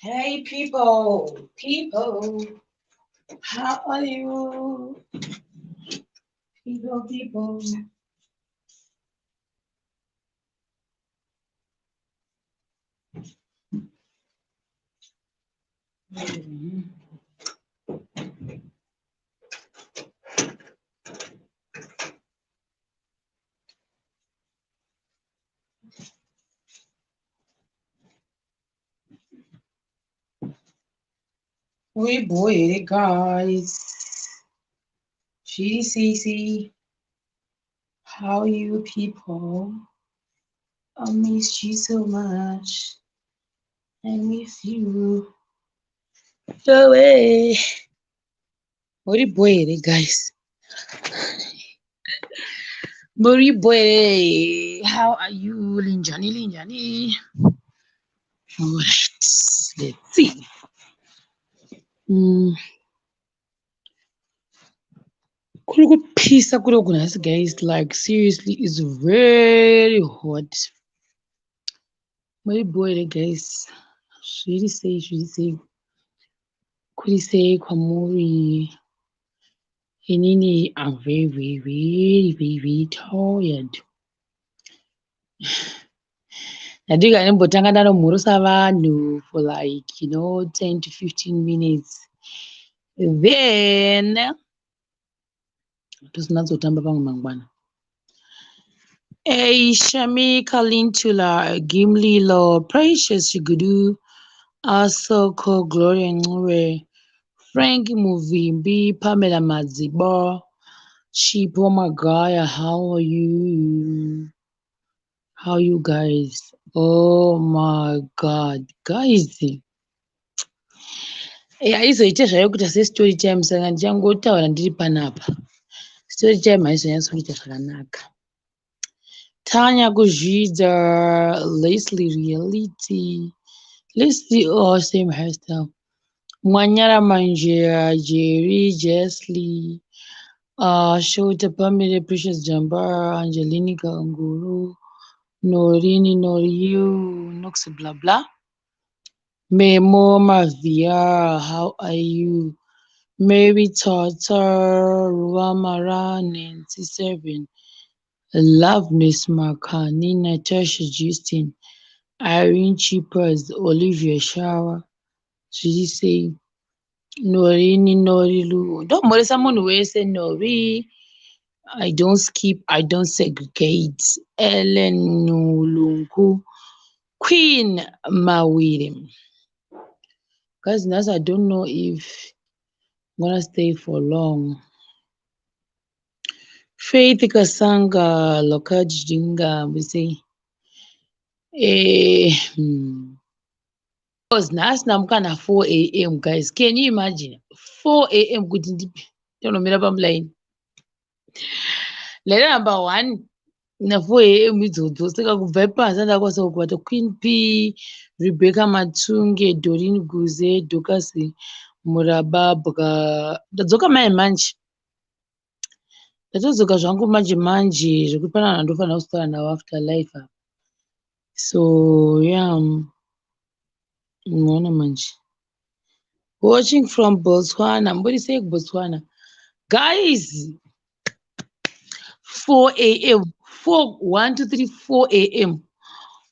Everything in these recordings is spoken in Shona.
Hey people, people, how are you? People, people. We boy, guys. GCC. How you people? I miss you so much. I miss you. No way. Muri boy, guys. Muri boy, how are you? Linjani, Linjani. All right, let's see. Kuri kupisa kuri uku nhasi guys, like seriously, it's very hot. Muri boy, guys. Zviri sei, zviri sei. Kuri sei kwamuri. Inini, I'm very, very, very, very, very tired. Ndadika ndimbotanga ndanomhorosa vanhu for like, 10 to 15 minutes. Then, tozonatsotamba pamwe mangwana. Hey, Shami Kalintula, Gimlilo, Precious Shigudu, Asoko, Gloria Ngure, Frank Muvimbi, Pamela Madzibo, Chipo Magaya, how are you? How are you guys? Oh my God, guys. Haizoite zvayo kuita sestory time saka ndichangotaura ndiri panapa. Story time haizonyatsokuita zvakanaka. Tanya Kuzvidza, Leslie Reality, Leslie, oh, same hairstyle. Mwanyara Manjera, Jerry, Jesly, Shota Pamela, Precious Jamba, Angelina Nguru, Norini, Noriu, Nox, blah, blah. Memo Mavia, how are you? Mary Tata, Ruamara, Nancy Seven, Loveness Makani, Natasha Justin, Irene Chippers, Olivia Shower, zviri sei? Norini Norilu. Ndomhoresa munhu wese Nori. I don't skip, I don't segregate. Ellen Nulungu, Queen Mawiri. Guys, now I don't know if I'm gonna stay for long. Faith Kasanga, Lokajinga, we say. Because nhasi ndamuka na 4 a.m., guys. Can you imagine? 4 a.m. kuti ndinomira pamulaini. Line number one na 4 a.m. idzodzo saka kubva ipapo ndakwanisa kubata Queen P, Rebecca Matunge, Doreen Guze, Dorcas Murababwa. Ndadzoka mai manje. Ndatodzoka zvangu manje manje zvekuti pana vanhu vandofanira kutaura navo after life apa. So yeah, unoona manje. Watching from Botswana. Muri sei kuBotswana? Guys, 4 a.m. 4 1 2 3 4 a.m.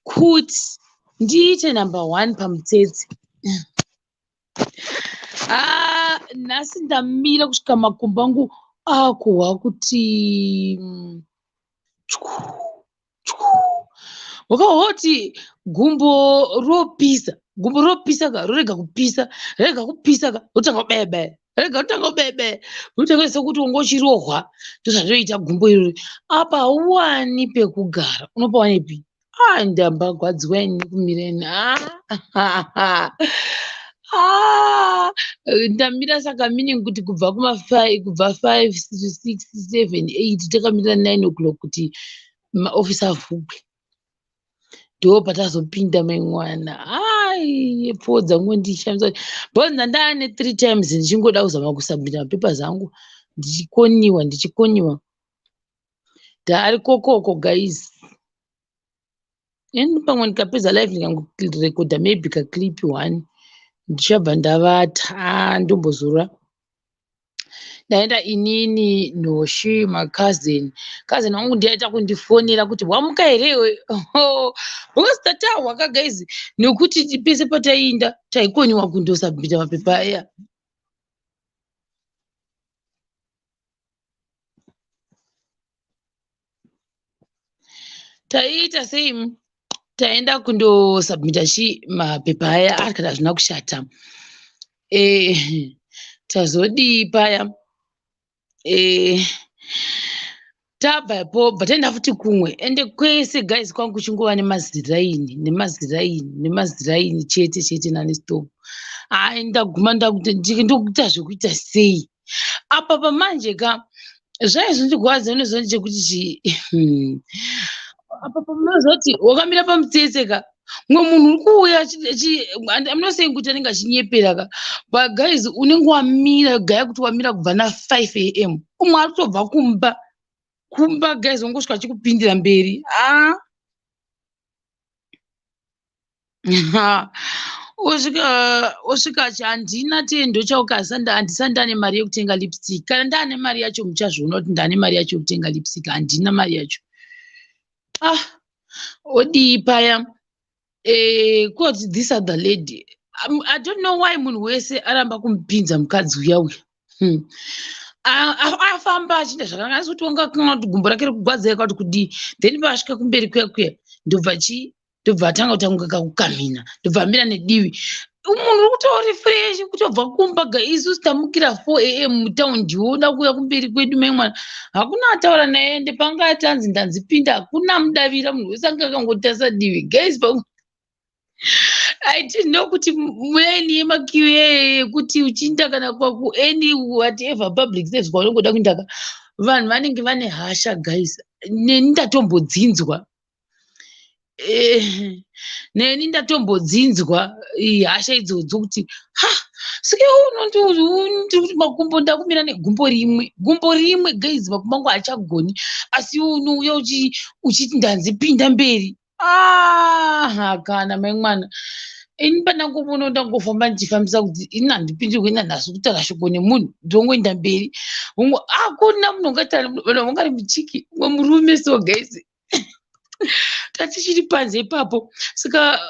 kuti ndiite number one pamutsetse. Ah, nhasi ndamira kusvika makumbo angu akuhwa kuti chku chku. Wakahwa kuti gumbo ropisa, gumbo ropisa ka, rorega kupisa, rega kupisa ka, rotanga kubaya baya, rega rotanga kubaya baya, rotanga sekuti wanga uchirohwa. Ndozvazvoita gumbo iroro. Apa hauwani pekugara, unopawanepi? Ah, ndambagwadziwa ini kumira ini. Ah, ah, ndamira saka meaning kuti kubva kuma 5, kubva 5 6 7 8 takamira 9 o'clock kuti maofisi avhurwe. Ndo patazopinda mai mwana. Ai, pfuwo dzangu ndishamisa because ndandane three times ndichingoda kuzama kusubmita mapapers angu ndichikoniwa ndichikoniwa. Ndari kokoko guys. Ini pamwe ndikapedza live ndikangorekodha maybe kaclip one. Ndichabva ndavata ah, ndombozorora. Ndaenda inini Noshi macousin. Cousin wangu ndiye aita kundifonera kuti wamuka here iwe? Because tatahwa ka guys nekuti pese pataiinda taikoniwa kundosubmita mapepa aya. Taiita sei taenda kundosubmita chi mapepa aya ari kana hazvina kushata. Eh, tazodii paya eh, tabva ipo bva taenda futi kumwe ende kwese guys kwangu kuchingova nemaziraini nemaziraini nemaziraini chete chete nani stop. Hayi ndaguma ndokuita zvekuita sei apa pamanje ka zvaizondirwadza unoziva ndechekuti chii apa pamunozoti wakamira pamutsetse ka mumwe munhu uri kuuya I'm not saying kuti anenge achinyepera ka but guys unenge wamira gaya kuti wamira kubva na5 am umwe ari kutobva kumba kumba guys wongosvika achikupindira mberi ah Osvika osvika achi handina tendo chauka handisati ndane mari yekutenga lipstick. Kana ndane mari yacho muchazviona kuti ndane mari yacho yekutenga lipstick. Handina mari yacho. Ah, odii paya? Eh, quote this other lady. I don't know why munhu wese aramba kumupinza mukadzi uya uya. Afamba achiita zvakanaka asi kuti wanga kana kuti gumbo rake rikugwadza kuti kudii. Then paasvika kumberi kuya kuya ndobva chii ndobva atanga kutanga kakukamhina ndobva amira nedivi munhu uri kutori fresh kutobva kumba ga isusu tamukira 4 am mutaundi woda kuuya kumberi kwedu mai mwana hakuna ataura naye ende panga ati anzi ndanzi pinda hakuna amudavira munhu wese anga akangotarisa divi guys pa I didn't know kuti mulaini yemakiu yekuti uchiinda kana kwaku any whatever public service kwaunongoda kuinda ka vanhu vanenge vane hasha guys neni ndatombodzinzwa. Eh, neni ndatombodzinzwa hasha idzodzo kuti ha sike unondikuti makumbo ndakumira negumbo rimwe gumbo rimwe guys makumbo angu haachagoni asi iwe unouya uchiti ndanzi pinda mberi ah kana mai mwana ini pandangomuona ndangofamba ndichifambisa kuti ini handipindirwe ini handasi kutaura shoko nemunhu ndongoenda mberi hakuna munhu ungataura vanhu vangari muchiki umwe murume so guys tatichiri panze ipapo saka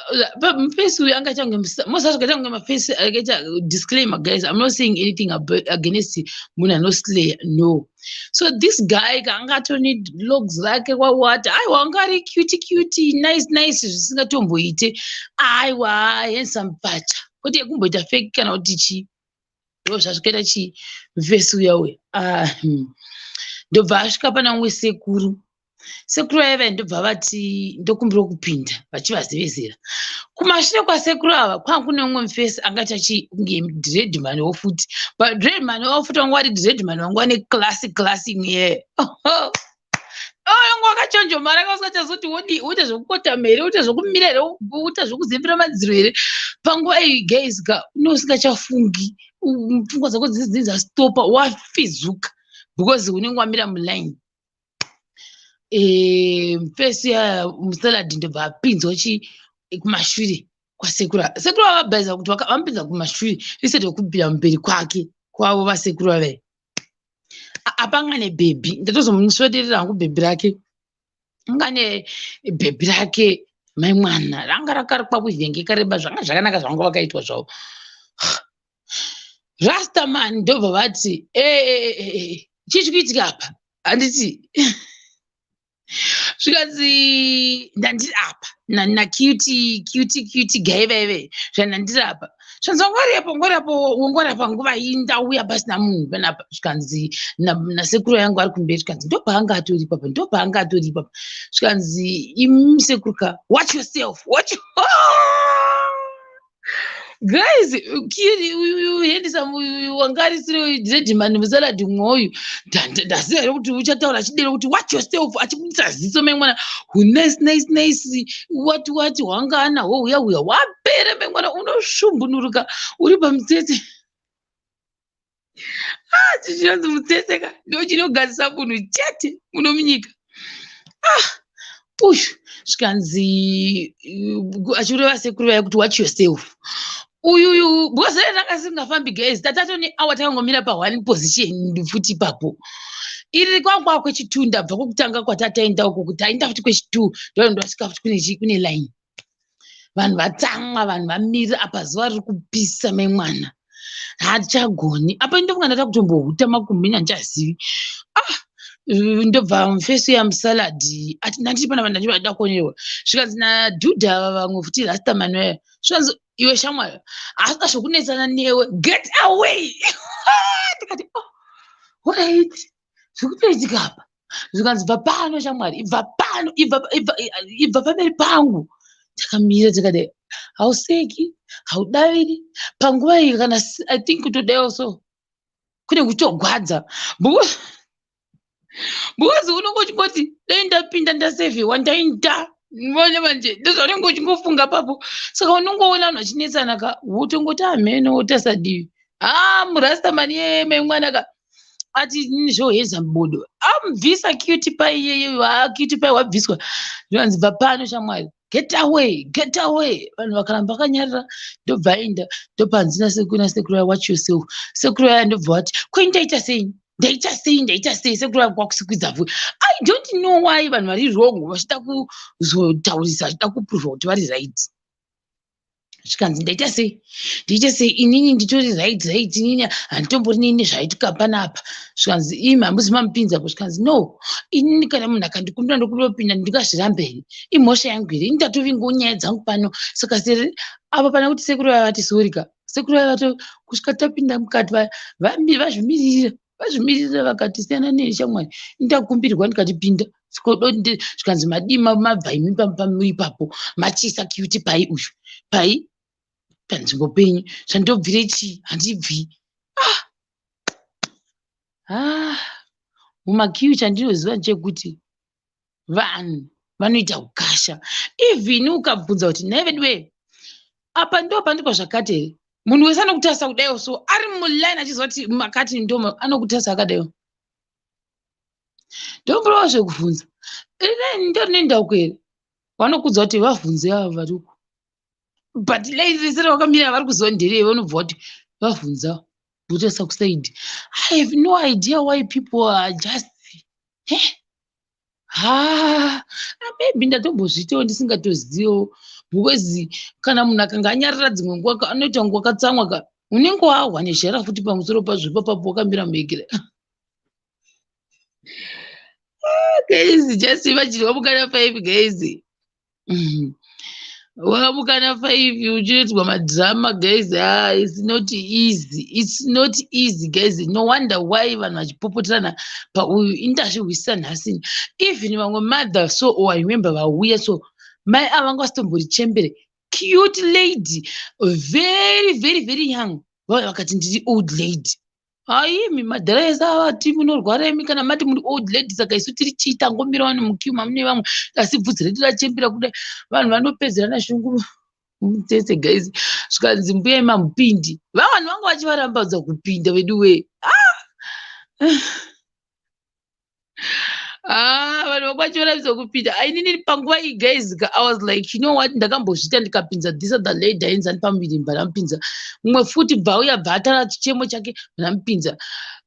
mufesi uyu anga aita kunge mosazvakaita kunge mafesi akaita disclaimer guys I'm not saying anything against munhu anoslaya no so this guy kaanga atone logs rake wawati aiwa anga ari cute cute nice nice zvisingatomboite aiwa handsome pacha kwete yekumboita fake kana kuti chii ndo zvazvikaita chii mufesi uya uya ah, ndobva asvika pana umwe sekuru sekuru vaiva ndobva vati ndokumbira kupinda vachivazevezera kumashure kwasekuru ava kwanga kune umwe mufesi angaita chi kunge dreadman wo futi but dreadman wo futi wanga wari dreadman wanga wane classy classy imwe wanga wakachonjomara ka usingachazoti wodii woita zvekukotama here woita zvekumira here woita zvekuzembera madziro here panguva iyi guys ka une usingachafungi pfungwa dzako dzinenge dzastopa wafizuka because unenge wamira muline. Mfesi musalad ndobva apinzwa chi kumashure kwasekuru. Sekuru vavabhaiza kuti vamupinza kumashure instead yekupinda mberi kwake kwavo vasekuru vavai. Apanga nebhebhi ndatozomusvoterera hangu bhebhi rake anga nebhebhi rake mai mwana ranga rakarukwa kuvhenge kareba zvanga zvakanaka zvanga vakaitwa zvavo. Rastaman ndobva vati chii chikuitika apa handiti zvikanzi ndandiri apa nacuti cuti cuti gai vaive zvandandiri apa zvikanzi wangwari apo wangwari apo wangwari apa nguva iyi ndauya pasina munhu panapa zvikanzi nasekuru yangu ari kumberi zvikanzi ndopaanga atori ipapa ndopaanga atori ipapa zvikanzi imi sekuru ka watch yourself watch guys kiri uyu handsome uyu wanga ari siri dreadman musalad mwoyu ndaziva here kuti uchataura achidero kuti watch yourself achibudisa ziso mai mwana hu nice nice nice what what hwanga anahwo huya huya wapera mai mwana unosvumbunuruka uri pamutsetse. Ah, chinonzi mutsetse ka ndo chinogadzisa munhu chete muno munyika. Ah, uyu zvikanzi achireva sekuru vaya kuti watch yourself. Uyuyu because ranga singafambi, guys. Tatato neawa takangomira pa one position futi ipapo. Iri kwangwa kwechi2, ndabva kwekutanga kwatataenda uko, kuti taenda futi kwechi2, ndosvika futi kune chii, kune line. Vanhu vatsamwa, vanhu vamira apa, zuva riri kupisa memwana, hatichagoni apa. Ndofunga ndata kutombohuta makumhini, handichazivi. Ah, ndobva mufeso yamusaladhi ati ndandiri pana vanhu ndachida kuonerwa. Zvikanzi nadhudha ava vamwe futi, Rastaman vaya, zvikanzi, "Iwe shamwari, haasida zvokunetsana newe, get away." Ndikati, "Oh, alright, zvikutoitika apa." Zvikanzi, "Bva pano shamwari, ibva pano, ibva, ibva, ibva pamberi pangu." Takamira takadai, hauseki, haudaviri panguva iyi. Kana I think kutodaiwo so kune kutogwadza because unonge uchingoti dai ndapinda, ndasevhewa, ndaenda vone manje. Ndozvaunenge uchingofunga papo. Saka unongoona vanhu vachinetsana ka, wotongoti hameno, wotasadivi. Ha, murastamani yememwana ka ati zvoheza mubodo, amubvisa cutie pie iyeye. Cutie pie wabviswa. Zvikanzi, "Bva pano shamwari, get away, get away." Vanhu vakaramba vakanyarara, ndobva aenda. Ndopanzi nasekuru aya, "Watch yourself." Sekuru aya ndobva vati, "Koi ndaita sei? Ndaita sei? Ndaita sei?" Sekuru aya kwakusikwidza vhu. I don't know why vanhu vari wrong vachida kuzotaurisa, vachida kuprova kuti vari right. Zvikanzi, "Ndaita sei? Ndaita sei? Inini nditori right, inini handitombori nezvaitika panapa." Zvikanzi, "Imi hamuzi mamupinzapo?" Zvikanzi, "No, inini kana munhu akandikumbira ndokumbira, ndingazvirambe here? Imhosva yangu here? Ini ndatovingawo nyaya dzangu pano." Saka sere apa pana kuti sekuru vaya vati sorry ka, sekuru vaya vato kusvika tapinda mukati vazvimirira, vazvimirira, vakati, "Siyana neshamwari, indakumbirwa ndikati pinda." Zvikanzi, "Madii mabva imi ipapo, machiisa cutie pie uyu pai panzvimbo penyu?" "Zvandobvire chii? Handibvi." Ah, ah, mumaqueue chandinoziva ndechekuti vanhu vanoita ukasha. Even ukabvunza kuti, "Nhai vedu, apa ndo pandikwa zvakati here?" munhu wese anokutarisa kudaiwo. So ari muline achiziva kuti makati ndo anokutarisa akadaiwo. Ndomborawo zvekubvunza, ndo rinoenda uko here? Vanokudza kuti vabvunze ava vari uko, but line rese ravakamira vari kuziva nderei. Vanobva vati vabvunza, votarisa kuside. I have no idea why people are just ha, maybe ndatombozviitawo ndisingatoziviwo, because kana munhu akanga anyarara dzimwe nguva anoita kunge wakatsamwa ka, unenge wahwa nezhara futi pamusoro pazvo ipapapo wakamira muekera. Guys, just imagine wamuka na5, guys, wamuka na5 uchinoitwa madrama, guys. Ah, it's not easy, it's not easy, guys. No wonder why vanhu vachipopoterana pauyu. Indazvihwisisa nhasi. Even vamwe mother so, oh, I remember vauya so, mai ava vanga vasitombori chembere, cute lady, very very very young. Vauya vakati, "Ndiri old lady." Haimi madhara ese avati munorwara imi. Kana mati muri old lady, saka isu tiri chii? Tangomira wani muqueue mamune vamwe, asi bvudzi redu rachembera kudai. Vanhu vanopedzerana shungu mutsetse, guys. Zvikanzi, "Mbuya imamupindi." Vanhu vanga vachivarambadza kupinda vedu wee. Ah! Ah, vanhu vanga vachivarambidza kupinda. Ainini panguva iyi, guys, I was like, you know what, ndakambozviita ndikapinza this other lady ainzi ani pamuviri, ndamupinza. Mumwe futi bva auya, bva atara chichemo chake, ndamupinza.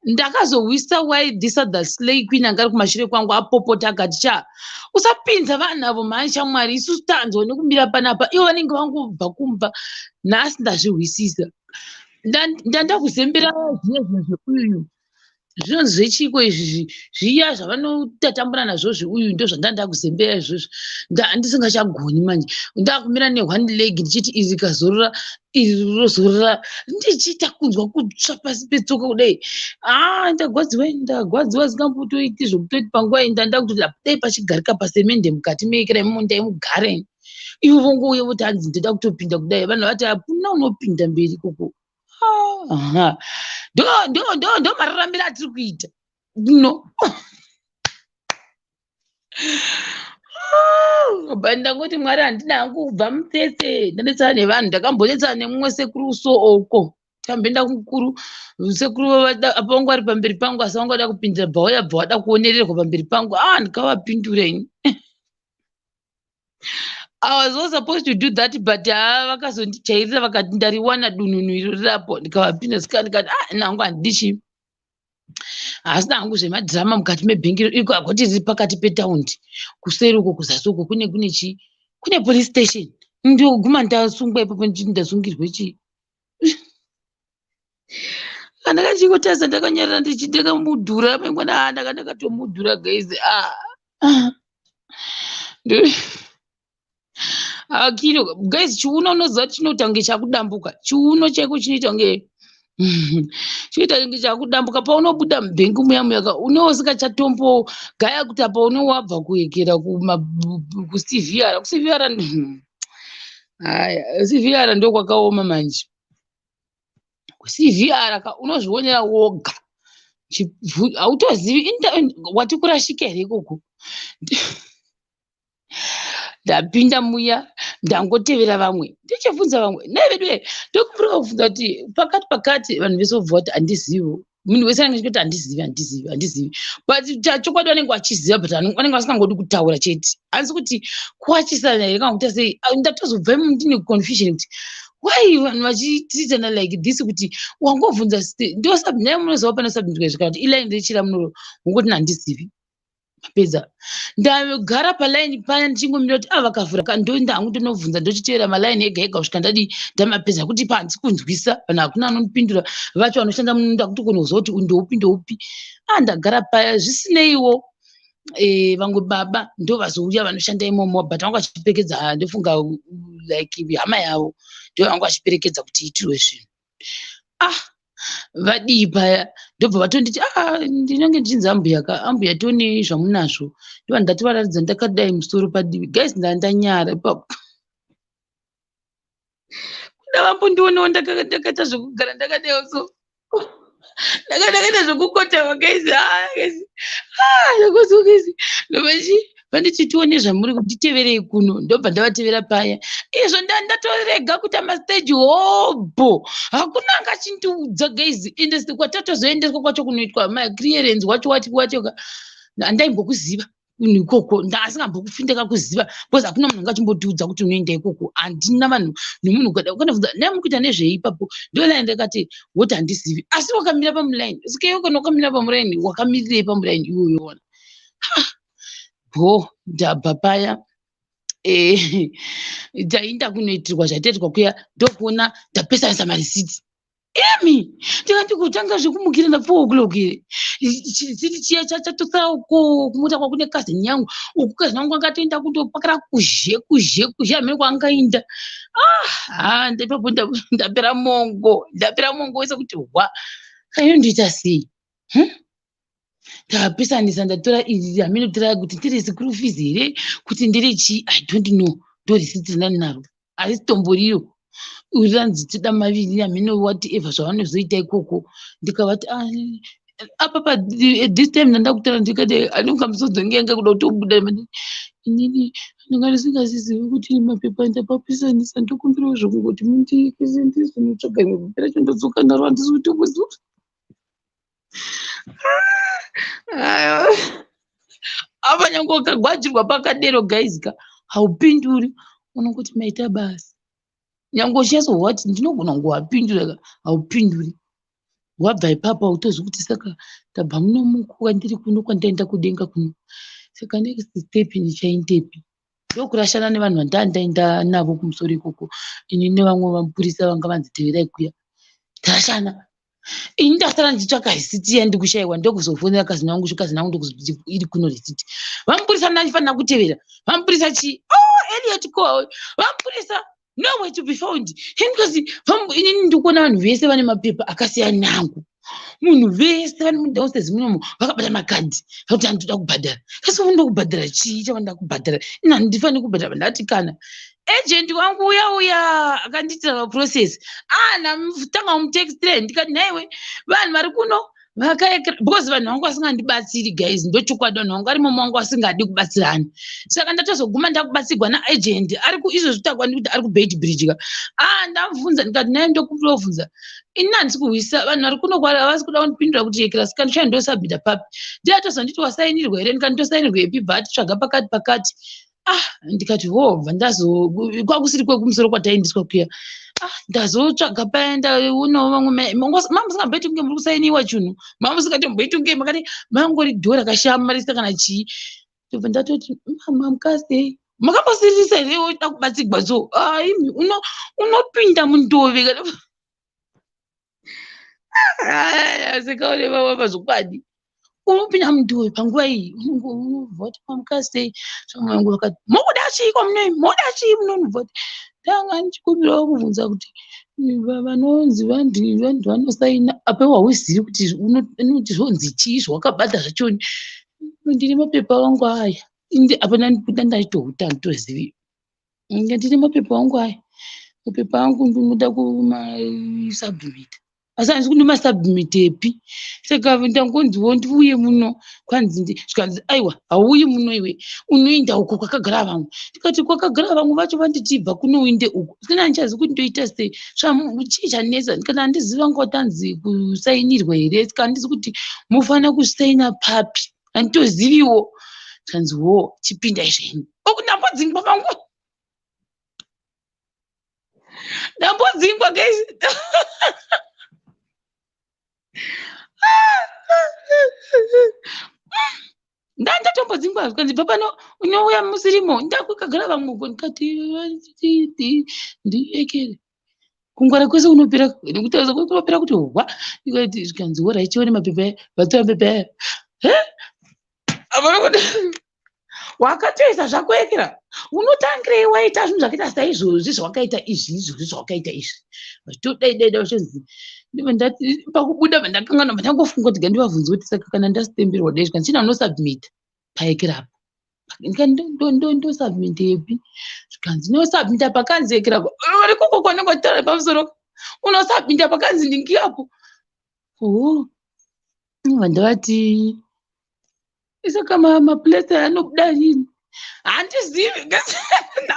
Ndakazohwisa why this other slay queen anga ari kumashure kwangu apopota akati, "Cha, usapinza vanhu avo mhani shamwari, isusu tanzwa nekumira panapa, ivo vanenge vangobva kumba." Nhasi ndazvihwisisa. Ndanda kuzembera zviya zvinhu zveuyu zvinonzi zvechiko izvi, zviya zvavanotatambura nazvo zveuyu, ndo zvandanda kuzembera izvozvo. Ndisingachagoni manje, ndakumira neone leg ndichiti iri rikazorora, iri rozorora, ndichiita kunzwa kutsva pasi petsoka kudai. A, ndagwadziwa, ndagwadziwa zingambotoiti zvokutoti panguva iyi ndanda kutoti dai pachigarika pasemende mukati meikira imomo, ndaimugare. Ivo vongouya voti, "Hanzi ndoda kutopinda kudai." Vanhu vati, "Hakuna unopinda mberi ikoko." Ndo ndo ndo ndo mararamiro atiri kuita no. But ndangoti Mwari, handina hangu kubva mutsetse, ndanetsana nevanhu. Ndakambonetsana nemumwe sekuru so oko tamboenda kumukuru. Sekuru apa vanga vari pamberi pangu, asi vanga vada kupindira, bva vauya, bva vada kuonererwa pamberi pangu. A, ndikavapindura ini. I was not supposed to do that, but haa, vakazondijairira, vakati ndariwana dununu iro rirapo. Ndikavapinda sika, ndikati, "Ah, nangu handichi hasina hangu zvemadhirama mukati mebhengi iko." Akoti riri pakati petaundi, kuseri uko, kuzasi uko kune chii, kune police station. Ndoguma ndasungwa ipapo, ndichiti ndasungirwe chii? Ndakachingotarisa ndakanyarara, ndichidekamudhura mangwana. Ah, ndaka ndakatomudhura, guys. Ah, akiro guys, chiuno unoziva kuti chinoita kunge chakudambuka. Chiuno chaiko chinoita kunge chakudambuka. Paunobuda mubhengi muya muya, une usikachatombo gaya kuti apa une wabva kuekera kuCVR. KuCVR, haya, CVR ndokwakaoma manje. KuCVR ka unozvionera woga, hautozivi wati kurashika here ikoko. Ndapinda muya, ndangotevera vamwe, ndichibvunza vamwe, "Nhai vedu, ndokumbira kubvunza kuti pakati pakati." Vanhu vese vobva kuti, "Handizivi." Munhu wese anenge achiti, "Handizivi, handizivi, handizivi." But chokwadi vanenge vachiziva, but vanenge vasingangodi kutaura chete. Hanzi kuti kuwachisana here kana kuita sei? Ndatozobva imo ndine confusion kuti why vanhu vachitreatana like this, kuti wangobvunza nhai, munoziva panosubmitwa izvi, kana kuti iline rechiramunoro, wongoti, "Handizivi," mapedza. Ndagara palaini paya ndichingomira kuti a vakavhura, ndoenda hangu ndinobvunza. Ndochiteera malaini ega ega kusvika ndadii, ndamapedza. Kuti panzi kunzwisa vanhu, hakuna anondipindura vacho vanoshanda muno. Ndakutokona kuziva kuti ndoupi ndoupi. A, ndagara paya, zvisineiwo, vamwe baba ndo vazouya vanoshanda imomo, but vanga vachiperekedza, ndofunga like hama yavo, ndo vanga vachiperekedza kuti iitirwe zvinhu. Ah, vadii paya, ndobva vatonditi, "Ah, ndinenge ndichinzi ambuya ka, ambuya, tionei zvamunazvo." Ndobva ndatovaratidza ndakadai musoro padivi. Guys, ndanyara ipapo. Kuda vambondionawo ndakaita zvekugara ndakadaiwo, so ndakaita zvekukotama, guys. Ah, guys, ah, ndakuzwa, guys. Ndovachi vanditi, "Tione zvamuri, kutiteverei kuno." Ndobva ndavatevera paya. Izvo ndatorega kuita mastage hobho, hakuna angachindiudza, guys. Ende kwatatozoendeswa kwacho kunoitwa maclearance wacho, wati wacho handaimbokuziva kunhu ikoko, ndaasingambokufindeka kuziva, because hakuna munhu angachimbotiudza kuti unoenda ikoko. Handina vanhu nemunhu ukandabvunza, "Nhai, muri kuita nezvei ipapo?" Ndolaini ndakati woti, "Handizivi." Asi wakamira pamulaini, saka iwe kana wakamira pamuraini, wakamirirei pamuraini iwoyo? Wana bho, ndabva paya, taenda kunoitirwa zvaitaitwa kuya, ndokuona ndapesanisa marisiti. Imi, ndikati kutanga zvekumukira na 4 o'clock here, chisiti chiya chatosara uko kumota kwakune cousin yangu uku. Cousin yangu angatoenda kundopakira kuzhe kuzhe kuzhe, hamene kwaangainda. Ah, ipapo ndapera mongo, ndapera mongo wese kuti hwa, kaino ndoita sei? Ndapesanisa, ndatora iri, hamene kutora kuti ndiri school fees here, kuti ndiri chii, I don't know. Ndo risiti randani naro, harisi tomboriro ranzi toda maviri, hamene whatever zvavanozoita ikoko. Ndikavati, "Ah, apa pa this time ndanda kutora." Ndikati, anonga musodzi wangu yanga kuda kutobuda. "Inini ndinga ndisingazizivi kuti mapepa ndapapisanisa, ndokumbirawo zvekungoti mundiise ndizonotsvaga imwe pepa racho, ndodzoka naro, handisi kutomboziva." Aiwa, apa nyange ukagwadzirwa pakadero, guys ka, haupinduri, unongoti, "Maita basa." Nyange uchinyatsohwa kuti ndinogona kungovapindura ka, haupinduri. Wabva ipapo, hautozivi kuti saka ndabva munomu kwandiri kuno, kwandaenda kudenga kuno, saka next step ndichaendepi? Ndokurashana nevanhu vandaa ndaenda navo kumusoro ikoko, ini nevamwe vamupurisa vanga vanzi teverai kuya. Tarashana, ini ndasara ndichitsvaka risiti iya, ndikushayiwa. Ndokuzofonera cousin wangu, cousin wangu ndokuzoti, "Iri kuno risiti." Vamupurisa ndandifanira kutevera, vamupurisa chii? Oh, Eliot ko, vamupurisa nowhere to be found. Because inini ndikuona vanhu vese vane mapepa akasiyana nangu, munhu vese vari mudownstairs munomu vakabata makadhi, vakuti, "Handitoda kubhadhara." Kasi unoda kubhadhara chii chavanoda kubhadhara? Ini handifaniri kubhadhara. Ndati kana agent wangu uya uya akandiitira maprocess, ah, ndamutanga kumutextire, ndikati, "Nhaiwe, vanhu vari kuno vakaekera," because vanhu vangu vasingandibatsiri, guys, ndochokwadi, vanhu vangu varimo mangu vasingadi kubatsirana. Saka ndatozoguma ndakubatsirwa naagent ari izvozvi takwa ndikuti ari kuBeitbridge ka. Ah, ndamubvunza, ndikati, "Nhai, ndokumbovhunza, ini handisi kuhwisisa, vanhu vari kuno havasi kuda kundipindura kuti yekera, saka ndichai ndosubmita papi?" Ndiye atozonditi, "Wasainirwa here?" Ndikati, "Ndosainirwa ipi?" Bva ati, "Tsvaga pakati pakati." Ah, ndikati ho, bva ndazo kwakusiri kwekumusoro kwataendeswa kuya. Ah, ndazotsvaga paya, ndaonawo vamwe mamusingamboiti kunge muri kusainiwa chinhu, mamusingatomboiti kunge makati mangori dhoo rakashama risina kana chii. Ndobva ndatoti mama mukasei makambosiririsa here woda kubatsigwa so? Ah, imi unopinda mundove kana sekaone pazvokwadi unopinda mundove panguva iyi unobva wati mamukasei. Vangu vakati mokuda chii kwamunoi, moda chii munonobva kuti ndanga ndichikumbirawo kubvunza kuti vanonzi vantu vantu vanosaina apa hauzivi kuti unoti zvonzi chii zvawakabata zvachoni. Ndine mapepa angu aya, apa ndandibuda ndachitohuta, handitozivi. Ndine mapepa angu aya, mapepa angu ndinoda kumasubmita, asi handisi kundomasubmitepi. Saka ndangonziwo ndiuye muno, kwanzi zvikanzi aiwa, hauyi muno iwe, unoenda uko kwakagara vamwe. Ndikati kwakagara vamwe vacho vanditi ibva kuno uinde uko, sina handichazivi kuti ndoita sei, chii chanetsa. Ndikati handizivi, vanga vatanzi kusainirwa here, saka handizi kuti mufanira kusaina papi, handitoziviwo. Zvikanzi wo chipindai zvenyu uku. Ndambodzingwa pangu, ndambodzingwa guys. Ndandatombodzingwa, zvikanzi bva pano unouya musirimo, ndakukagara vamwe uko. Ndikati ndiekere kungwara kwese kunopera nekuti kunopera kuti hwa. Ndikati zvikanzi wora chione mapepa aya, vatora mapepa aya. Havana kuti wakatoisa zvako ekera, unotangirei waita zvinhu zvakaita saizvozvi zvawakaita izvi, izvozvi zvawakaita izvi, vachitodai dai dai vachinzi. Ndibva ndati pakubuda vandakangana, ndangofunga kuti ngandivabvunze kuti saka kana ndasitembirwa dai, zvikanzi china unosubmita paekera apa. Ndosubmitepi? Zvikanzi nosubmita pakanzi ekera apa, uri koko kwanenge uchitaura pamusoro, unosubmita pakanzi ndingi apo. Oh, ndavati saka mapuresa anobuda rini? Handizivi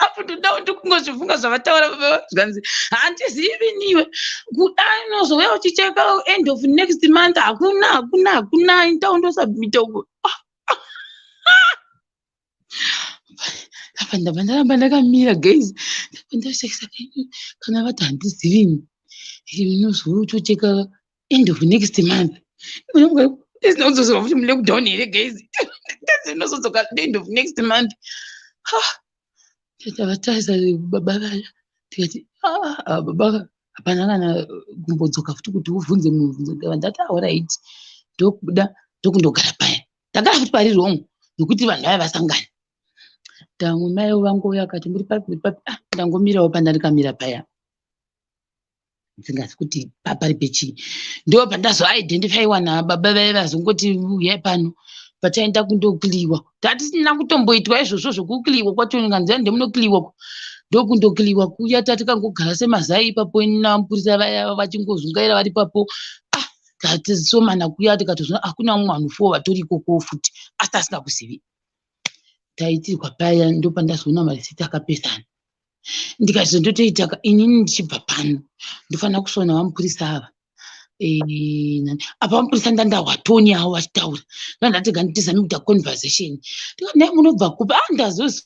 apo, ndoda ndikungozvifunga zvavataura. Zvikanzi handizivi niwe, kuda unozouya uchicheka end of next month. Hakuna, hakuna, hakuna, enda undosubmita uko. Apa ndabva ndaramba ndakamira guys, ndashekisa kana vati handizivi unozotocheka end of next month, isina kudzosera futi mulockdown here guys? Inozodzoka end of next month. Tavatarisa baba vaya, tikati baba hapana kana kumbodzoka futi kuti uvhunze mubvunzo. Ndati alright, ndokubuda, ndokundogara paya. Ndagara futi pari wrong nekuti vanhu vaya vasangana. Tamwe mai vangouya akati muri papi, muri papi? Ah, ndangomirawo pandandikamira paya, ndingazi kuti papari pechii. Ndo pandazoidentifyiwa nababa vaya, vazongoti uyai pano. Pataenda kundokliwa, tatisina kutomboitwa izvozvo zvokukliwa kwacho, nganzi ndemunokliwa, ndokundokliwa kuya. Tatikangogara semazai ipapo namupurisa vaya vachingozungaira vari ipapo. Ah, tatisomana kuya, tikatozoona hakuna mumwe vanhu four vatori ikoko futi, asi tasingakuzivi. Taitirwa paya, ndopandazoona marisiti akapesana. Ndikati ndotoita inini ndichibva pano ndofanira kusona vamupurisa ava. Apa vamupurisa ndandahwa tone avo vachitaura, ndandati nganditizame kuita conversation. Ndikati nhai, munobva kupi? Ah, ndazozi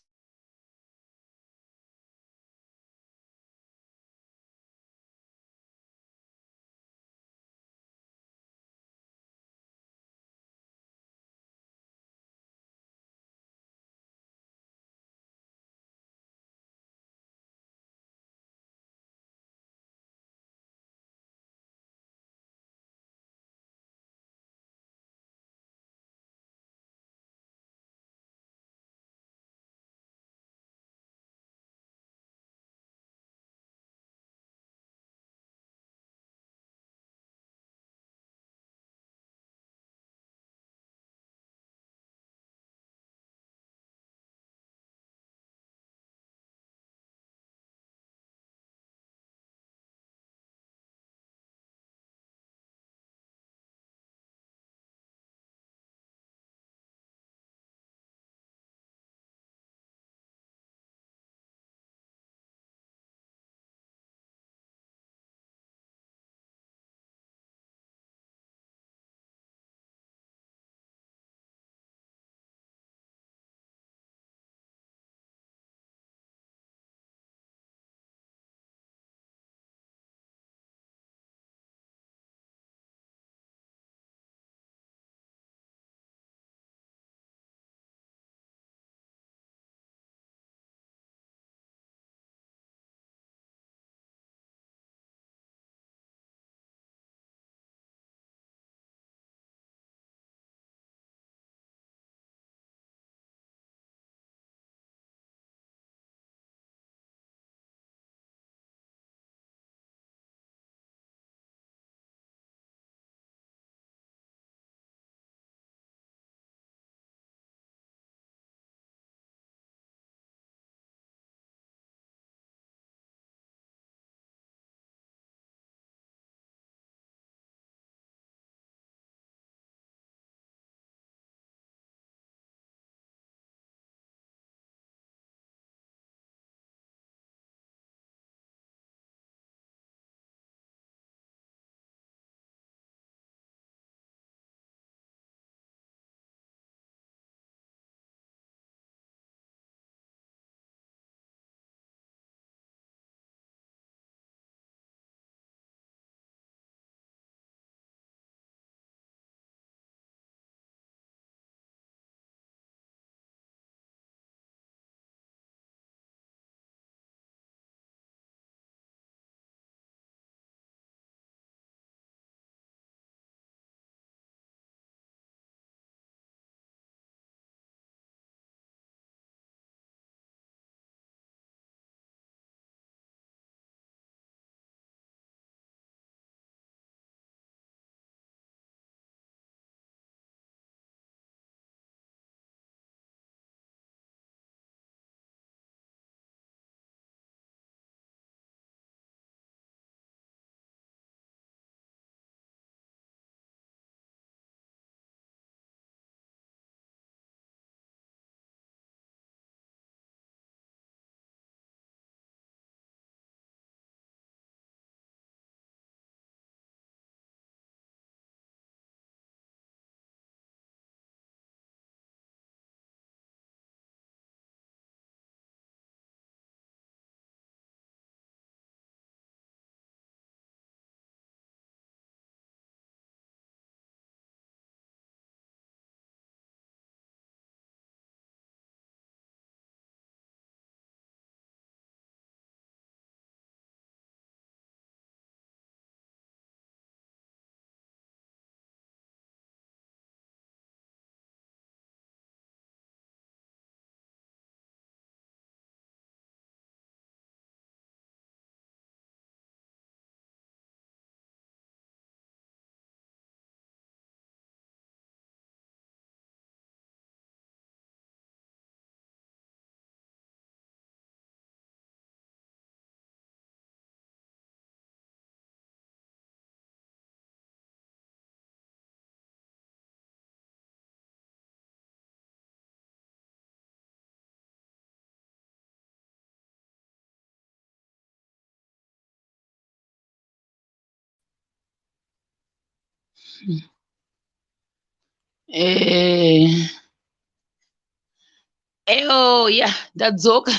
Eyo ya, ndadzoka.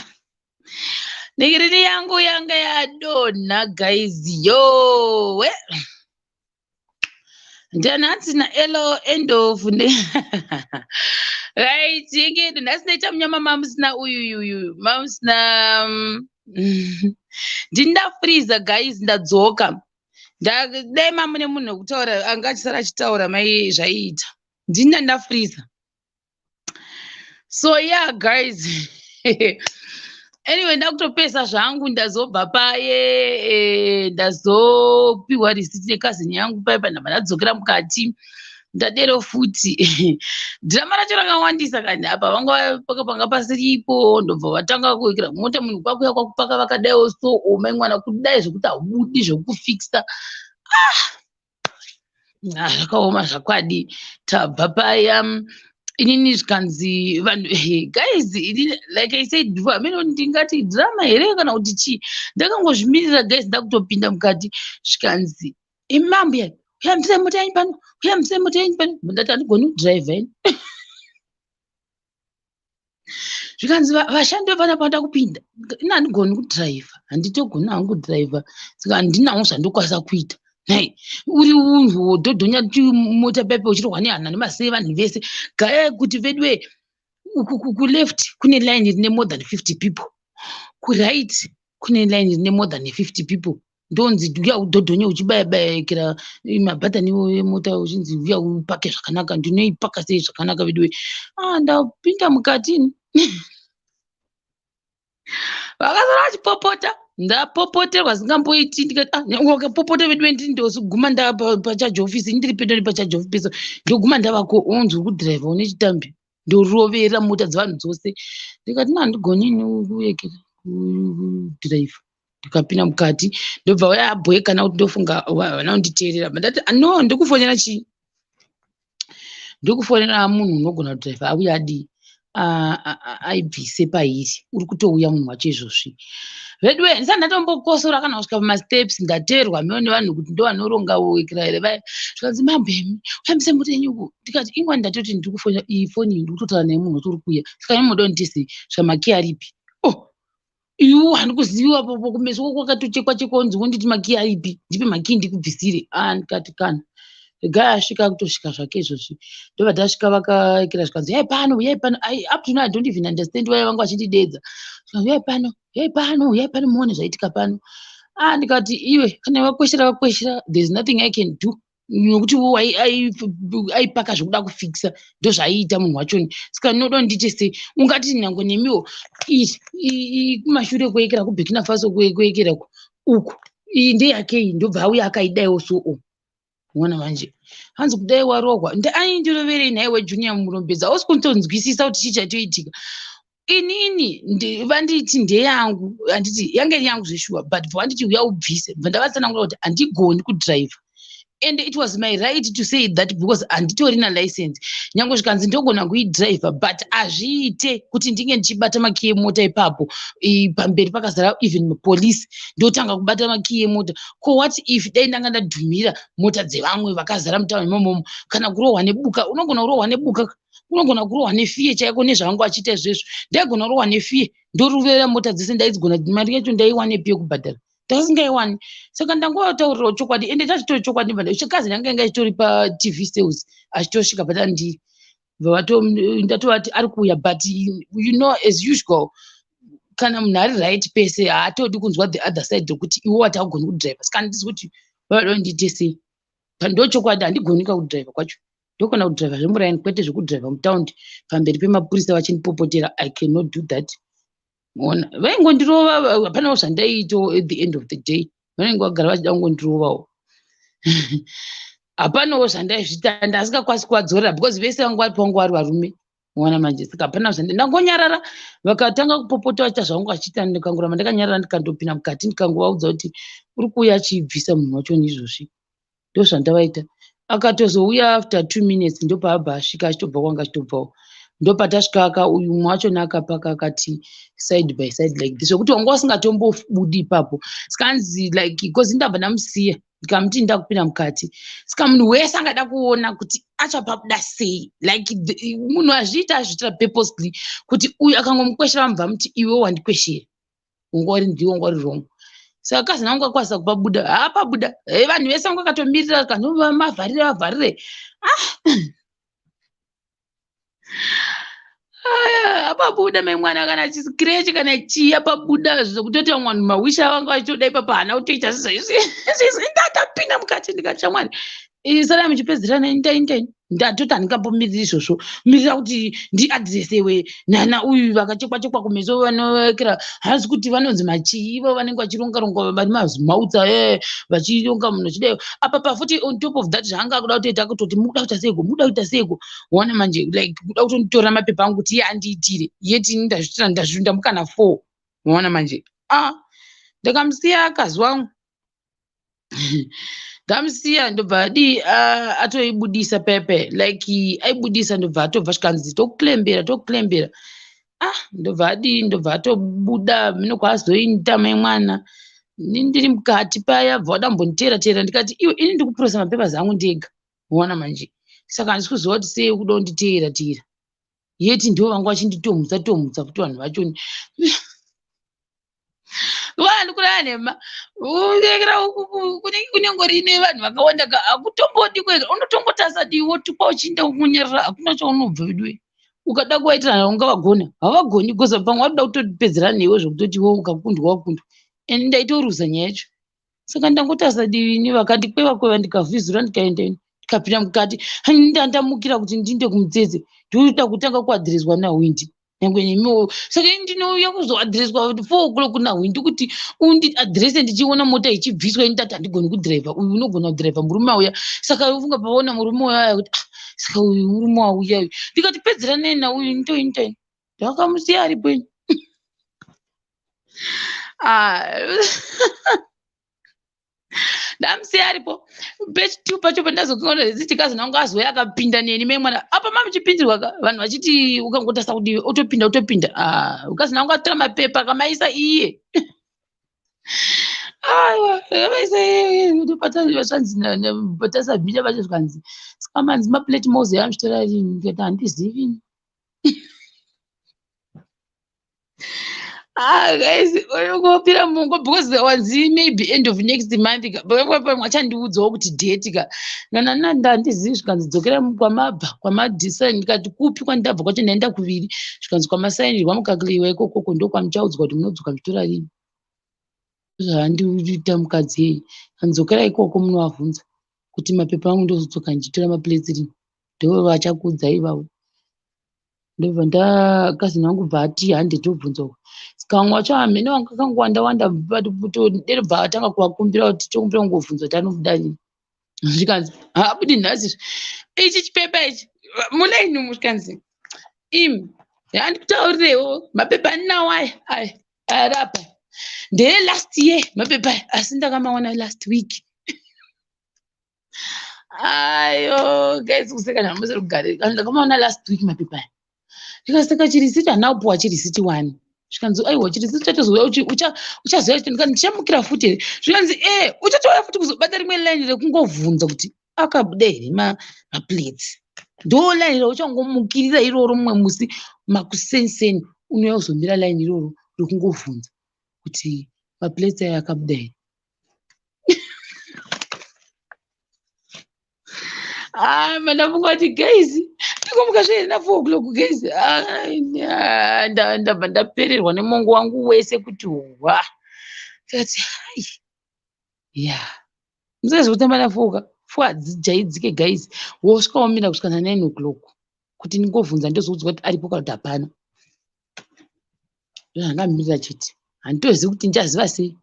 Nikirini yangu yanga yadonha, guys. Yowe, ndanhasi naelo end of ne. Right, ingedu nhasi ndaita munyama. Mamusina uyuyuyu, mamusina. Ndini ndafreeza, guys. Ndadzoka. Dai mamune munhu wekutaura anga achisara achitaura mai zvaiita. Ndini ndafreeza. So yeah, guys, anyway, ndakutopesa zvangu. Ndazobva paye, ndazopiwa risiti nekazini yangu paye. Pandabva ndadzokera mukati, ndadero futi dhirama racho rakawandisa kani. Apa vanga panga pasiripo, ndobva vatanga kuikira mota munhu kwakuya kwakupaka vakadaiwo. So omai mwana, kudai zvekuti haubudi zvekukufikisa. Ah, zvakaoma zvakwadi. Tabva paya, inini zvikanzi vanhu, guys, inini, like I said before, hameno ndingati drama here kana kuti chii. Ndakangozvimirira, guys. Ndakutopinda mukati, zvikanzi, "Imambuya, uyambisai mota yenyu pano, uyambisai mota yenyu pano." Ndati, "Handigoni kudhiraivha ini." Zvikanzi, "Vashandi vepanapa vanoda kupinda." Ini handigoni kudhiraivha, handitogoni hangu kudhiraivha, saka handinawo zvandokwanisa kuita. Nhai, uri unhu wodhodhonya mota pepe uchirohwa nehana nemasei vanhu vese. Gayai kuti vedwe, kuleft kune line rine more than 50 people, kuright kune line rine more than 50 people. Ndonzi uya udhodhonye uchibayabaya mabhatani emota, uchinzi uya upake zvakanaka. Ndinoipaka sei zvakanaka, veduwe? Ah, ndapinda mukati, vakasara vachipopota. Ndapopoterwa zingamboiti. Ndikati, "Ah, wakapopota veduwe." Ndini ndozoguma ndapacharge office, ndiri pedo nepacharge office. Ndoguma ndavako, onzi, "Uri kudhiraivha une chitambi." Ndorovera mota dzevanhu dzose. Ndikati, "Na, handigoni ini kuyekera kudhiraivha." Ndikapinda mukati, ndobva vayabhoekana kuti ndofunga havana kunditeerera. Ndati, "No, ndikufonera chii? Ndikufonera munhu unogona kudhiraivha auye adii, aibvise pairi." Uri kutouya munhu wacho izvozvi, veduwe. Ndisati ndatombokosora kana kusvika pamasteps, ndateerwa meo nevanhu kuti ndo vanoronga wekera here vaya. Zvikanzi, "Mambemi, uyambise mota yenyu uku." Ndikati, "Ingwani, ndatoti ndiri kufonera iyi foni iyi, ndiri kutotaura naye munhu wacho uri kuuya, saka imi munoda kunditi svika makiyi aripi?" Oh, iwo handikuziviwa popo kumeso kwakatochekwa chekwa. Unzi wonditi makiyi aripi? Ndipe makiyi ndikubvisire. Ah, ndikati, "Kana regai asvika." Kutosvika zvake izvozvi, ndobva tasvika, vakaekera. Zvikanzi, "Uyai pano, uyai pano." Up to now I don't even understand why vanga vachindidedza. Zvikanzi, "Uyai pano, uyai pano, uyai pano, muone zvaitika pano." Ah, ndikati, "Iwe, kana vakweshera, vakweshera. There is nothing I can do," nokuti aipaka zvekuda kufikisa, ndozvaiita munhu wachoni. Saka ndinoda ndite sei? Ungati nyange nemiwo iri kumashure kuekera kuBurkina Faso, kuekera uku, iyi ndeyake iyi. Ndobva auya akaidaiwo. So ona manje, hanzi kudai warohwa, aindiroverei nhaiwe Junior Murombedzi? Hausi kutonzwisisa kuti chii chatoitika. Inini vanditi ndeyangu, handiti yange iri yangu zveshuwa, but vanditi, "Uya ubvise." Bva ndavatsanangura kuti handigoni kudhiraivha, and it was my right to say that because handitorina license. Nyange zvikanzi ndogona kuidhiraivha, but hazviite kuti ndinge ndichibata makiyi emota ipapo pamberi pakazara even police, ndotanga kubata makiyi emota. Ko what if dai ndanga ndadhumira mota dzevamwe vakazara mutauni imomomo, kana kurohwa nebuka? Unogona kurohwa nebuka, unogona kurohwa nefiye chaiko. Nezvavanga vachiita izvezvo, ndaigona kurohwa nefiye, ndoruvera mota dzese. Ndaidzigona? Mari yacho ndaiwanepi yekubhadhara? Ndasingaiwani. Saka ndangovataurirawo chokwadi, ende chachitori chokwadi. Chikazi yanga inga ichitori paTV Sales, achitosvika patandiri, ndatovati ari kuuya. But you know, as usual, kana munhu ari right pese, haatodi kunzwa the other side rekuti iwe wati haugoni kudhiraivha. Saka handisi kuti vavada ndiite sei. Ndo chokwadi, handigoni kakudhiraivha kwacho. Ndogona kudhiraivha zvemuraini, kwete zvekudhiraivha mutaundi pamberi pemapurisa vachindipopotera. I cannot do that. Ona, vaingondirova, hapanawo zvandaiitawo. At the end of the day, vanenge vagara vachida kungondirovawo. Hapanawo zvandaizvita, ndasingakwanisi kuvadzorera because vese vanga vari pangu vari varume. Ona manje, saka hapana ndangonyarara. Vakatanga kupopota vachiita zvavangu vachiita, ndikangoramba ndakanyarara. Ndikandopinda mukati, ndikangovaudza kuti uri kuuya achiibvisa munhu wacho izvozvi. Ndozvandavaita. Akatozouya after 2 minutes, ndopaabva asvika achitobva kwanga achitobvawo. Ndopatasvika, uyu mumwe wachona akapaka akati side by side like this, zvokuti wanga usingatombobudi ipapo. Saka anzi like, because ndabva ndamusiya. Ndikamuti ndakupinda mukati. Saka munhu wese angada kuona kuti achapabuda sei. Like munhu azviita azviitira purposely kuti uyu akangomukweshera vamubva muti iwe wandikweshera. Ungori ndiwe ungori wrong. Saka cousin vangu akwanisa kupabuda. Haapabuda. Eh, vanhu vese vanga vakatomirira kanhu mavharire vavharire. Ah. Apabuda mai mwana kana chikirechi kana chii apabuda zvekutoti vamwe vanhu mawishi avanga vachitoda ipapa haana kutoita zizvi ndatapinda mukati ndikati shamwari sarai muchipedzerana indai indai ndatoti handingambomiriri izvozvo mirira kuti ndiadhiresewe nana uyu vakachekwa chekwa kumeso vanoekera hazi kuti vanonzi machii ivo vanenge vachironga ronga vane mazimautsa e vachironga munhu achidai apa pafuti on top of that zvaanga akuda kutoita kutoti mukuda kuita seiko mukuda kuita seiko waona manje like kuda kutonditora mapepa angu kuti iye andiitire yet ini ndazviitira ndazvindamuka na four waona manje ah ndakamusiya akazwa ndamusiya ndobva adii atoibudisa pepe like aibudisa ndobva atobva zvikanzi tokuklembera tokuklembera ah ndobva adii ndobva atobuda mino kwaazoita mai mwana ini ndiri mukati paya bva wada kumbonditeera teera ndikati iwe ini ndikuprosa mapepers angu ndega waona manje saka handisi kuziva kuti sei ukuda kunditeera teera yeti ndivo vanga vachinditomutsa tomutsa futi vanhu vacho vanhu kuraya nhema urekera kunenge kunengori nevanhu vakawanda ka hakutombodi kwega unotongotasa dii wotukwa uchiinda kunyarara hakuna chaunobva veduwe ukada kuvaitira ungavagona havagoni because pamwe vanoda kutopedzera newe zvekutoti iwe ukakundwa wakundwa and ndaitoruza nyaya yacho saka ndangotasa divi ini vakandikweva kweva ndikavhizura ndikaenda ini ndikapinda mukati ndandamukira kuti ndinde kumutsetse ndikuda kutanga kuadhireswa nahwindi nyangwe nemiwo saka ini ndinouya kuzoadhireswa four o'clock nahwindi kuti undiadhirese ndichiona mota ichibviswa ini ndati handigoni kudhiraivha uyu unogona kudhiraivha murume auya saka ufunga paona murume uya aya kuti ah saka uyu murume auya uyu ndikati pedzeranei nauyu ndointai ndakamusiya aripo ini ah ndamusiya aripo page two pacho pandazokuona receipt cousin wangu azouya akapinda neni mai mwana apa mamuchipindirwa ka vanhu vachiti ukangotasa kuti otopinda otopinda ah cousin wangu atora mapepa akamaisa iye aiwa akamaisa iye zvanzi patasabhita pacho zvikanzi saka manzi maplate mozoya muchitora rini ndikati handizivi. Ah, guys, unongopira mungo because wanzi maybe end of next month ka. Pamwe achandiudzawo kuti date ka. Kana na ndandizivi zvikanzi dzokera kwamabva kwamadecide ndikati kupi kwandabva kwacho ndaenda kuviri zvikanzi kwamasainirwa mukakiriwa ikokoko ndokwamuchaudzwa kuti munodzoka muchitora rini. Zvaandiita mukadzi iyeye. Kanzi ikoko munovabvunza kuti mapepa angu ndozodzoka ndichitora maplates rini. Ndivo vachakuudzai ivavo. Ndobva ndakazina wangu bva ati hande tobvunza uko. Saka vamwe vacho hameno vanga vakangowanda wanda bva atanga kuvakumbira kuti tokumbira kungobvunza kuti anobuda rini. Zvikanzi haabudi nhasi ichi chipepa ichi mulaini umu zvikanzi imi handikutaurirewo mapepa andinawo aya aya ari apa ndeye last year mapepa aya asi ndakamawana last week. Ayo guys kuseka nhamo serugare. Ndakamaona last week mapepa aya. Ndikaseka chirisiti handina kupuwa chirisiti wani. Zvikanzi aiwa chirisiti chatozouya uchazoya ndikati ndichamukira futi here. Zvikanzi eh uchatouya futi kuzobata rimwe line rekungovhunza kuti akabuda here maplates. Ndo line rauchangomukirira iroro mumwe musi makuseni unouya kuzomira line iroro rekungovhunza kuti maplates aya akabuda here. Ah, mandafunga kuti guys ndikomuka zve na 4 o'clock guys. Ah, ndabva ndapererwa nemongo wangu wese kuti wa. Ndikati hai. Yeah. Musazi kutamba na 4 ka. 4 hadzijaidzike guys. Wosvika womira kusvika na 9 o'clock. Kuti ndingovhunza ndozoudzwa kuti aripo kana kuti hapana. Zvandamirira chete. Handitozivi kuti ndichaziva sei.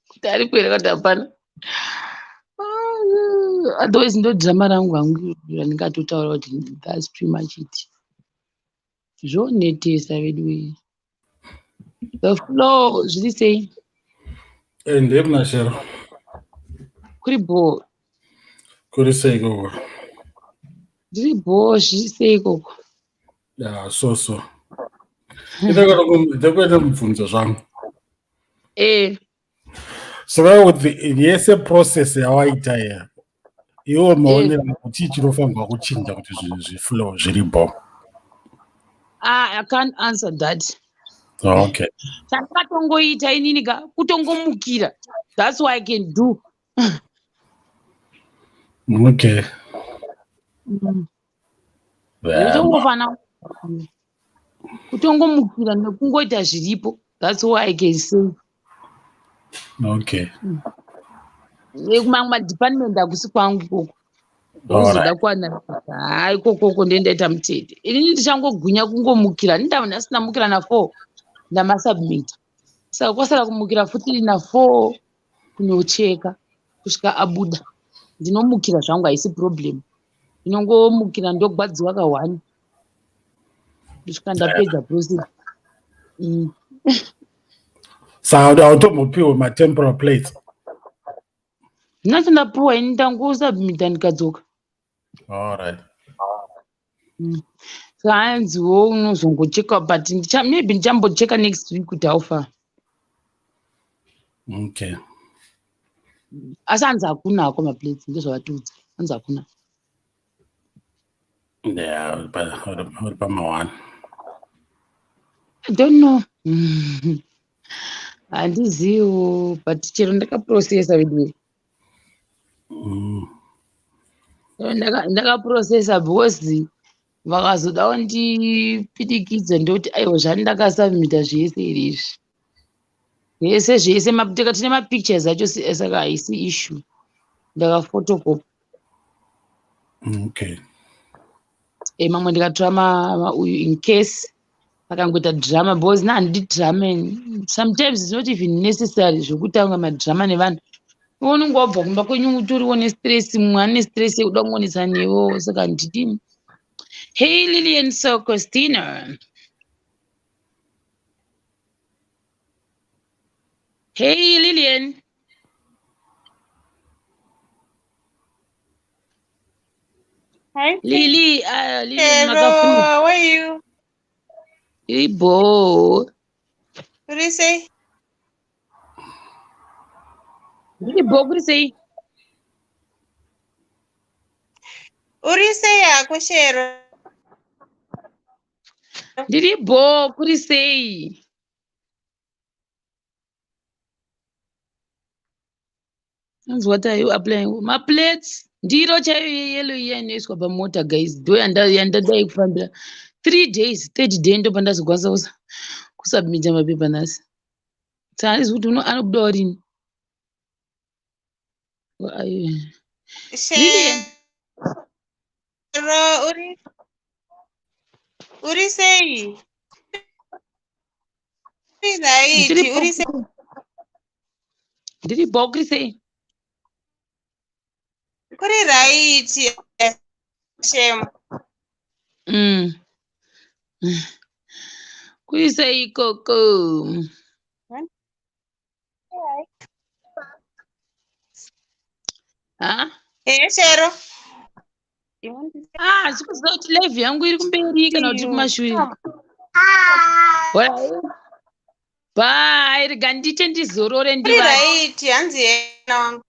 Kuti aripo here kana kuti hapana. Otherwise ndo drama rangu hangu randingatotaura kuti that's pretty much it. Zvonetesa vedu wee. The flow zviri sei? Eh, ndiye kuna Shero. Kuri bho. Kuri sei ikoko? Ndiri bho zviri sei ikoko? Ya, so so. Ndikuita mubvunzo zvangu. Eh. So with the yese process yawaita iya, iwo maonero ako chii chinofanirwa kuchinja kuti zvinhu zviflow zviri bho? Ah, I can't answer that. Okay. Chandakatongoita inini ka kutongomukira. That's what I can do. Okay. Ndotongofana kutongomukira nekungoita zviripo. That's what I can say. Okay. Mamwe madepartment hakusi kwangu ikoko. Uzoda kuwana haa ikokoko ndendaita mutete. Inini ndichangogwinya kungomukira. Ndinda nhasi ndamukira na4 ndamasubmita. Saka kwasara kumukira futi na4 kunocheka kusvika abuda. Ndinomukira zvangu, haisi problem. Ndinongomukira ndogwadziwa ka1 kusvika ndapedza process. Saka hautombopiwe matemporal plates? Ndinati ndapuwa ini, ndangosubmita ndikadzoka. All right. Saka hanziwo unozongocheka, but maybe ndichambocheka next week kuti how far. Okay. Asi hanzi hakuna hako maplates, ndozvavatiudza, hanzi hakuna. Yeah, uri pama1. I don't know, handizivo, but chero ndakaprocessa veduwe. Ndakaprocessa because vakazoda kundipidikidza ndoti aiwa, zvandakasubmita zvese here izvi, zvese zvese tine mapictures acho, saka haisi issue, ndakafotokopa. Okay. Mamwe ndikatora uyu in case akangoita drama, because na handidi drama. Sometimes it's not even necessary zvekutanga madrama nevanhu. Iwe unenge wabva kumba kwenyu utoriwo nestress, mumwe ane stress yekuda kungonetsa newo, saka handidini. Hey Lilian, so Christina. Hey Lilian. Hi. Lily, Lilian. Hello, Makafuna. how are you? Ibo. What do you say? Ndiri bho, kuri sei? Uri sei hako, Shero? Ndiri bho, kuri sei? Hanzi what are you applying? Maplates, ndiro chaiyo yeyellow iya inoiswa pamota, guys, ndo yandadai kufambira 3 days, third day ndo pandazokwanisa kusubmita mapepa nhasi. Saka handizi kuti anobudawo rini. Lilian. Shero, uri sei? Uri right, Ndiri uri sei? Ndiri bho, kuri sei? Kuri right, Shem. Kuri sei ikoko? Ha? Eh, Shero. Ah, handisi kuziva kuti live yangu iri kumberi kana kuti iri kumashure. Alright. Bye, rega ndite ndizorore. Uri Ndivati. right, hanzi yena wangu.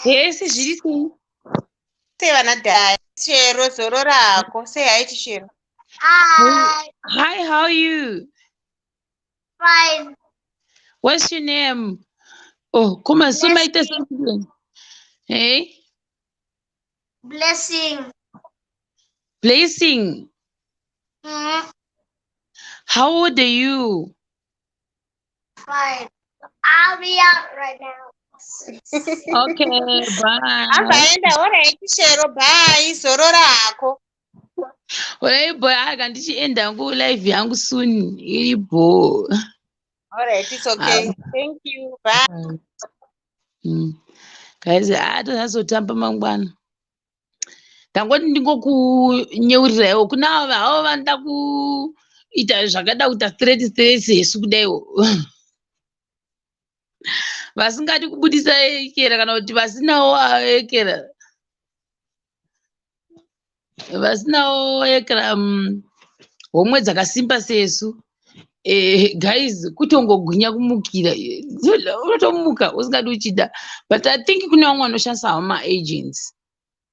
Hesi, zviri sei? Sei vana dai. Shero, zorora hako. Say hi to Shero. Hi, how are you? Fine. What's your name? Oh, come so maita Blessing. Hey, Blessing. Blessing. How old are you? Fine. I'll be out right now. Okay, bye. Ambaenda, alright, Shero, bye. Zorora hako. Alright, boy, aka ndichienda hangu live yangu soon. Iri bho. Alright, it's okay. Thank you. Bye. Guys, tozazotamba mangwana. Ndangoti ndingokunyeurirai kuna avo havo vanoda kuita zvakada kuita straight straight sesu kudaiwo, vasingadi kubudisa ekera kana kuti vasinawo ekera, vasinawo ekera homwe dzakasimba sesu. Guys, kutongogwinya kumukira, unotomuka usingadi uchida. But I think kune vamwe vanoshandisa havo maagents.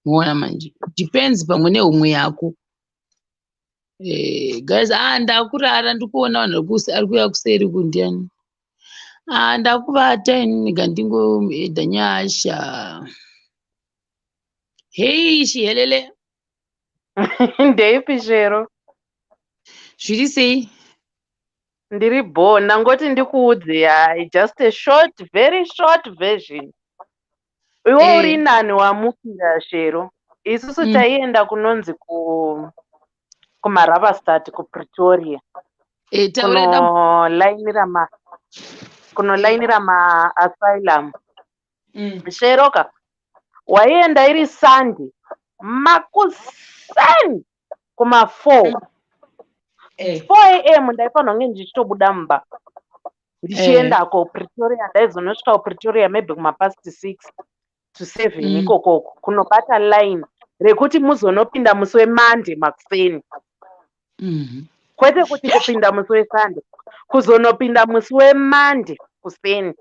Muona manje, depends pamwe nehomwe yako. Guys, ah, ndakurara. Ndikuona vanhu ari kuuya kuseri kundiani. Ah, ndakuvata ini ngandingoedha nyasha. Hei, Chihelele. Ndeipi, Shero? Zviri sei? Ndiri bho. Ndangoti ndikuudze, hai, just a short, very short version. Iwe uri nani wamukira, Shero. Isusu taienda kunonzi kuMarabastad kuPretoria kunolainira ma kunolainira maasylum. Shero ka, waienda iri Sunday makuseni kuma4, 4 a.m. Ndaifanira kunge ndichitobuda mumba ndichiendako Pretoria. Ndaizonosvika kuPretoria maybe kumapast 6 to 7 ikokoko, kunobata line rekuti muzonopinda musi weMonday makuseni. Kwete kuti kupinda musi weSunday, kuzonopinda musi weMonday kuseni.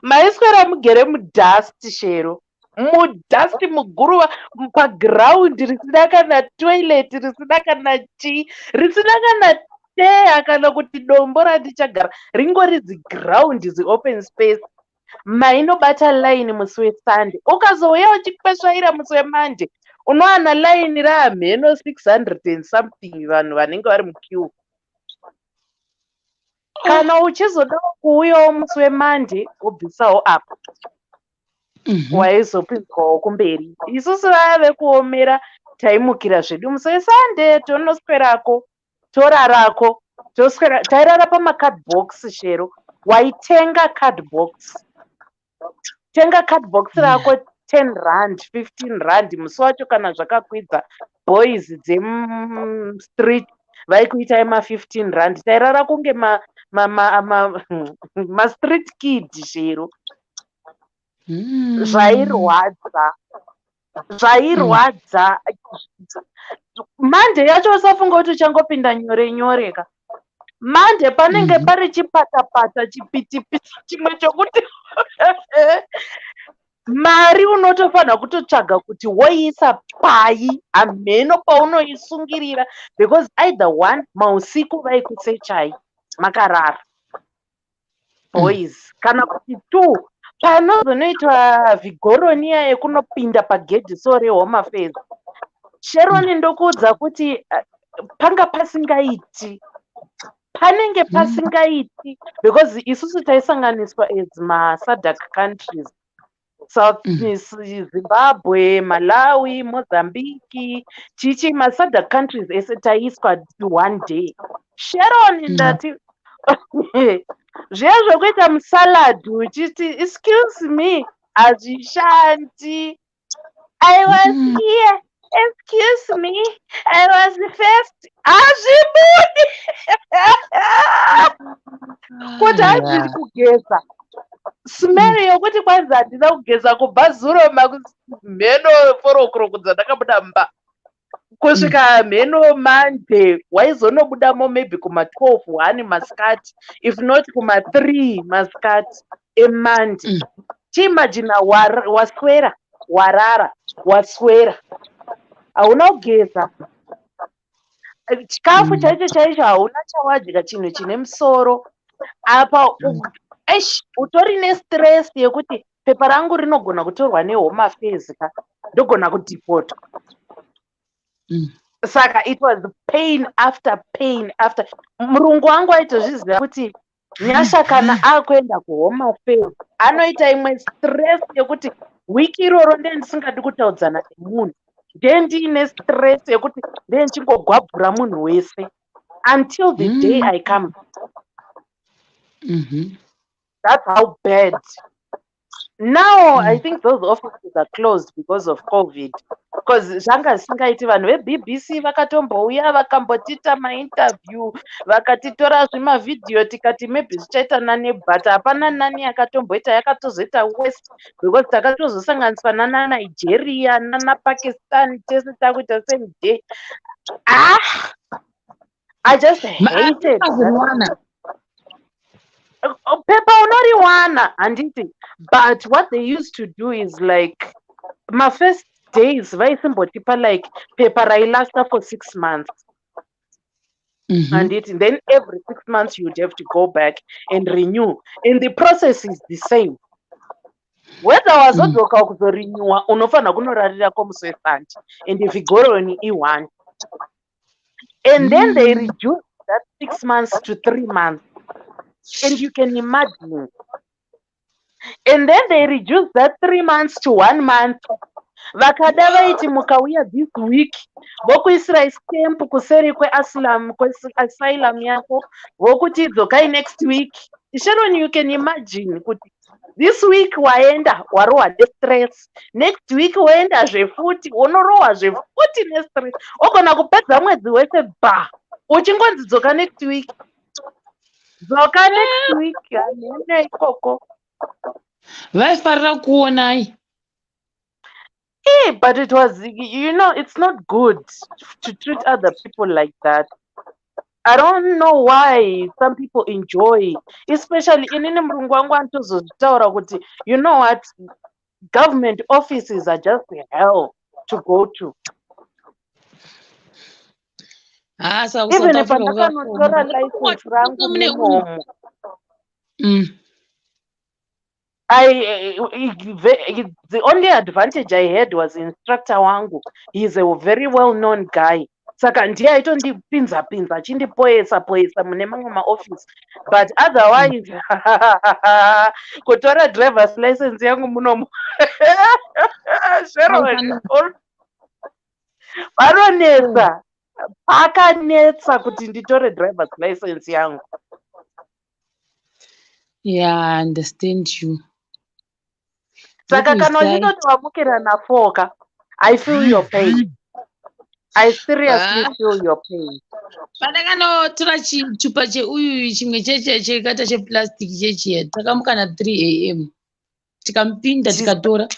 Maiswera mugere mudust, Shero, mudust, muguruva, pagraundi risina kana toilet, risina kana chii, risina kana teya kana kuti dombo randichagara, ringori zigraundi, ziopen space. Mainobata line musi weSunday, ukazouya uchikwesvaira musi weMonday, unowana line raamheno 600 and something vanhu vanenge vari muqueue. Kana uchizodawo kuuyawo musi weMonday, wobvisawo apa, waizopinzwawo kumberi. Isusu vaya vekuomera taimukira zvedu musi weSunday, tonoswerako, torarako, toswera. Tairara pamacardbox, Shero. Waitenga cardbox, tenga cardbox rako, 10 rand, 15 rand musi wacho. Kana zvakakwidza, boys dzemustreet vaikuitai ma15 rand. Tairara kunge mastreet kid, Shero. Zvairwadza, zvairwadza. Monday yacho usafunga kuti uchangopinda nyore nyore ka. Monday panenge pari chipatapata, chipitipiti chimwe chokuti mari unotofanira kutotsvaga kuti woiisa pai, hamheno paunoisungirira, because either one, mausiku vaikusechai makarara boys, kana kuti two, panozonoitwa vhigoroniya yekunopinda pagedhi so reHome Affairs. Sheroni, ndokuudza kuti panga pasingaiti, panenge pasingaiti, because isusu taisanganiswa as maSADC countries, South Zimbabwe, Malawi, Mozambique, chichi, maSADC countries ese taiiswa one day. Sharon, ndati zviya zvokuita musalad uchiti "Excuse me" hazvishandi. "I was here, excuse me, I was first," hazvibudi. Kuti hanzi kugeza, smell yokuti kwanzi handina kugeza kubva zuro mheno 4 o'clock dzandakabuda mumba kusvika mheno Monday. Waizonobudamo maybe kuma12, 1 masikati, if not kuma3 masikati eMonday. Chiimagina waswera, warara, waswera, hauna kugeza, chikafu chaicho chaicho hauna chawadya, chinhu chine musoro apa. Eish, utori nestress yekuti pepa rangu rinogona kutorwa neHome Affairs ka, ndogona kudhipotwa. Saka it was pain after pain after. Murungu wangu aitozviziva kuti Nyasha kana akuenda kuHome Affairs anoita imwe stress yekuti wiki iroro ndee ndisingadi kutaudzana nemunhu, ndee ndiine stress yekuti ndee ndichingogwabhura munhu wese until the day I come. That's how bad. Now I think those offices are closed because of COVID, because zvanga zvisingaiti. Vanhu veBBC vakatombouya, vakambotiita mainterview, vakatitora zvimavhidhiyo, tikati maybe zvichaita nani, but hapana nani yakatomboita. Yakatozoita worse because takatozosanganiswa nana Nigeria, nana Pakistan, tese takuita same day. Ah, I just hated that. Pepa unoriwana, handiti? But what they used to do is, like, mafirst days vaisimbotipa like pepa railasta for 6 months, handiti? Then every 6 months you'd have to go back and renew, and the process is the same whether wazodzoka kuzorenewa. Unofanira kunorarira musi weSunday, and vigoroni i1, and then they reduce that 6 months to 3 months, and you can imagine. And then they reduce that 3 months to one month. Vakada vaiti mukauya this week, vokuisirai stamp kuseri kweasylum, kweasylum yako, vokuti dzokai next week. Sharon, you can imagine kuti this week waenda, warohwa nestress, next week woendazve futi, unorohwa zvefuti nestress, ogona kupedza mwedzi wese ba uchingonzi dzoka next week, dzoka next week. Hanene ikoko. Vaifarira kuonai. But it was you know it's not good to treat other people like that. I don't know why some people enjoy, especially inini murungu wangu anotozozvitaura kuti, "You know what? Government offices are just hell to go to." Ha, saka Even kuSouth Africa pandakanotora license rangu mune munomu, the only advantage I had was instructor wangu. He's a very well known guy, saka ndiye aitondipinza pinza, achindipoesa poesa mune mamwe maofisi. But otherwise, kutora driver's license yangu munomu, Sharon, vanonetsa. Pakanetsa kuti nditore driver's license yangu. Yeah, I understand you. Saka kana Ndokuisai. Uchitoti wamukira na4 ka, I feel your pain. I seriously feel your pain. Pandakanotora chitupa cheuyu, chimwe cheche chekaita cheplastic chechiya, takamuka na3 a.m., tikamupinda, tikatora.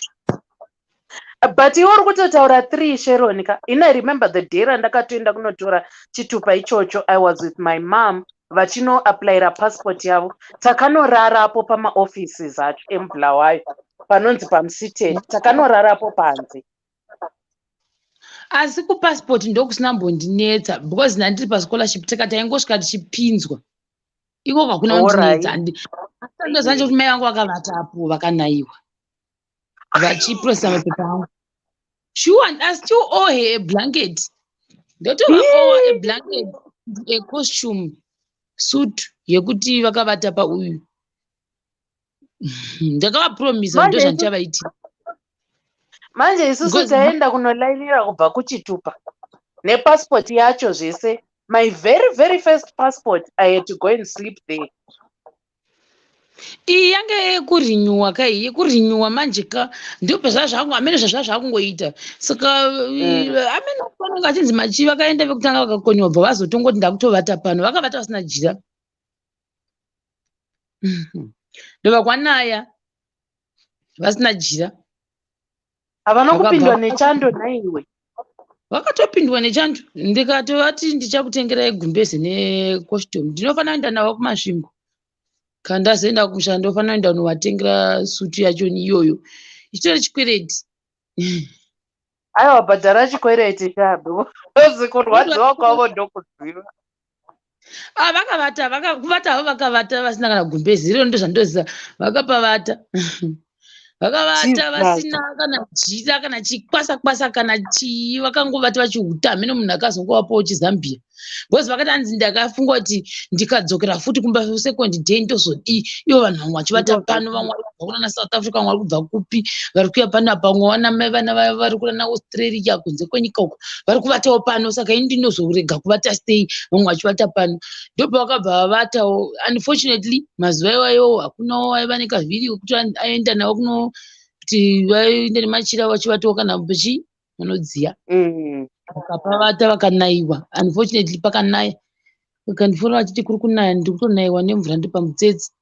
But iwe uri kutotaura 3, Sharon ka. Ini I remember the day randakatoenda kunotora chitupa ichocho. I was with my mom vachinoapplyira passport yavo. Takanorarapo pamaoffices acho emuBulawayo, panonzi paMusiteni. Takanorarapo panze. Asi kupassport ndokusina mbondinetsa, because ndandiri pascholarship. Takati taingosvika tichipinzwa ikoko, hakuna kundinetsa. Ndoziva kuti mai vangu vakavatapo, vakanayiwa, vachiprocessa mapepa angu. Sure, I still owe her a blanket. Ndotovaowa a blanket, a costume suit yekuti vakavata pauyu. Ndakavapromisa. Manje Ndo zvandichavaitira. Manje isusu taenda kunolainira kubva kuchitupa nepassport yacho zvese. My very very first passport, I had to go and sleep there. Iyi yange yekurenewa kai, yekurenewa manje ka, ndipo zvazvangu amene zvazva zvakungoita. Saka amene panenge achinzi machi vakaenda vekutanga, vakakonywa, bva vazotongoti ndakutovata pano. Vakavata vasina jira, ndobva kwanaya vasina jira. Havana Vakabva kupindwa nechando naiwe? Vakatopindwa nechando. Ndikatovati ndichakutengerai gumbeze necostume. Ndinofanira kuenda navo kuMasvingo. Kana ndazoenda kumusha, ndofanira kuenda kunovatengera sutu yacho iyoyo. Ichitori chikwereti. Aiwa, bhadhara chikwereti chado, ozi kurwadziwa kwavo ndokuziva. Ah, vakavata, kuvata havo vakavata vasina kana gumbezi iro. Ndo zvandoziva, vakapavata, vakavata Jesus. vasina kana jira, kana chikwasa kwasa, kana chii. Vakangovata vachihuta. Hamene munhu akazongovapawo chizambia. Because vakati hanzi ndakafunga kuti ndikadzokera futi kumba second day ndozodii, ivo vanhu vamwe vachivata pano, vamwe vari kubva kunana South Africa, vamwe vari kubva kupi, vari kuuya panapa, vamwe vana mai vana vaya vari kunana Australia, kunze kwenyika uko, vari kuvatawo pano. Saka ini ndinozorega kuvata sei vamwe vachivata pano? Ndopavakabva vavatawo. Unfortunately, mazuva iwayo hakunawo aiva nekavhiri wekuti aenda navo kuno kuti vaende nemachira vachivatawo kana chi munodziya. Vakapavata, vakanaiwa. Unfortunately pakanaya, vakandifona vachiti kuri kunaya, ndiri kutonaiwa nemvura, ndiri pamutsetse.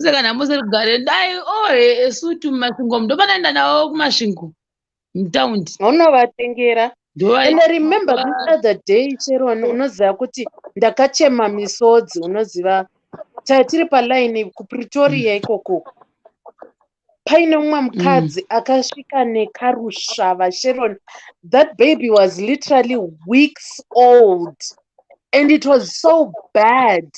Saka nhamo serugare dai ohe esutu muMasvingo, ndopanoenda navo kuMasvingo mutaundi. Unovatengera. Ndova. And I remember this other day, Sharon, unoziva kuti ndakachema misodzi. Unoziva, tiri palaini kuPretoria ikoko, paine mumwe mukadzi akasvika nekarusvava. Sharon, that baby was literally weeks old and it was so bad.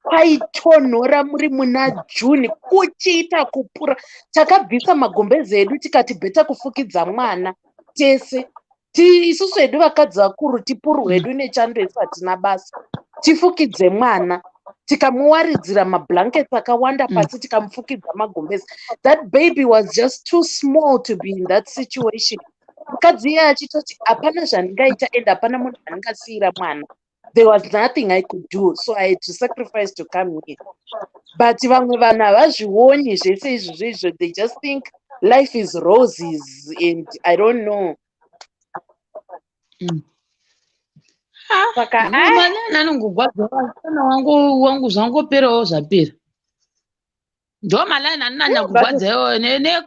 Kwaitonhora, muri muna June, kuchiita kupura. Takabvisa magombezi edu, tikati better kufukidza mwana tese. Isusu hedu vakadzi vakuru, tipurwe hedu nechando, isu hatina basa, tifukidze mwana. Tikamuwaridzira mablankets akawanda pasi, tikamufukidza magombezi. That baby was just too small to be in that situation. Mukadzi iye achitoti hapana zvandingaita and hapana munhu andingasiyira mwana. There was nothing I could do, so I had to sacrifice to come here. But vamwe vanhu havazvioni zvese izvozvo izvo. They just think life is roses and I don't know. Saka Manana anongogwadza kana wangu wangu, zvangoperawo, zvapera. Ndo malani anonanya kugwadza iwayo.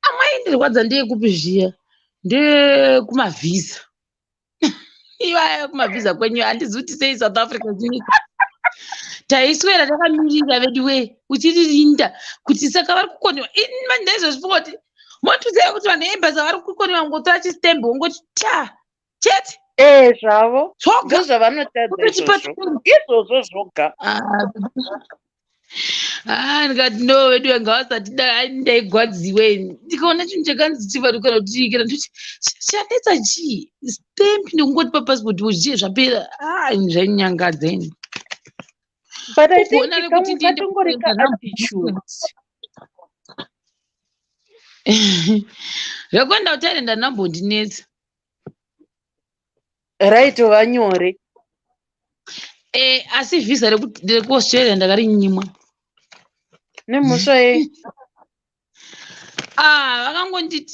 Amwe aindirwadza ndeyekupi zviya? Ndekumavhisa ivaya, kumavhisa kwenyu. Handizivi kuti sei South Africa chinoita taiswera takamirira vedu wee, uchiririnda kuti saka vari kukoniwa. Ini ndaizozvifunga kuti motiziva kuti vanhu embassy vari kukoniwa ngotora chistembe wongoti ta chete. Ee, zvavo. Zvoga. Ndozvavanotadza. Kutochipa. Izvozvo izvozvo zvoga. Ah, ndikati no, vedu ngavasati. Ndaigwadziwe ndikaona chinhu chakanzi chivarukana kuti kana ndoti chanetsa chii, stamp nekungoti papassport uchiye zvapera. Ah, ini zvainyangadza ini. But I think Kuona rekuti ndiende katongori kuenda kaattitude. Rekuenda kuThailand handinambondinetsa. Raitova nyore. Asi vhisa rekuAustralia ndakarinyimwa. Nemhosva yei? Ah, vakangonditi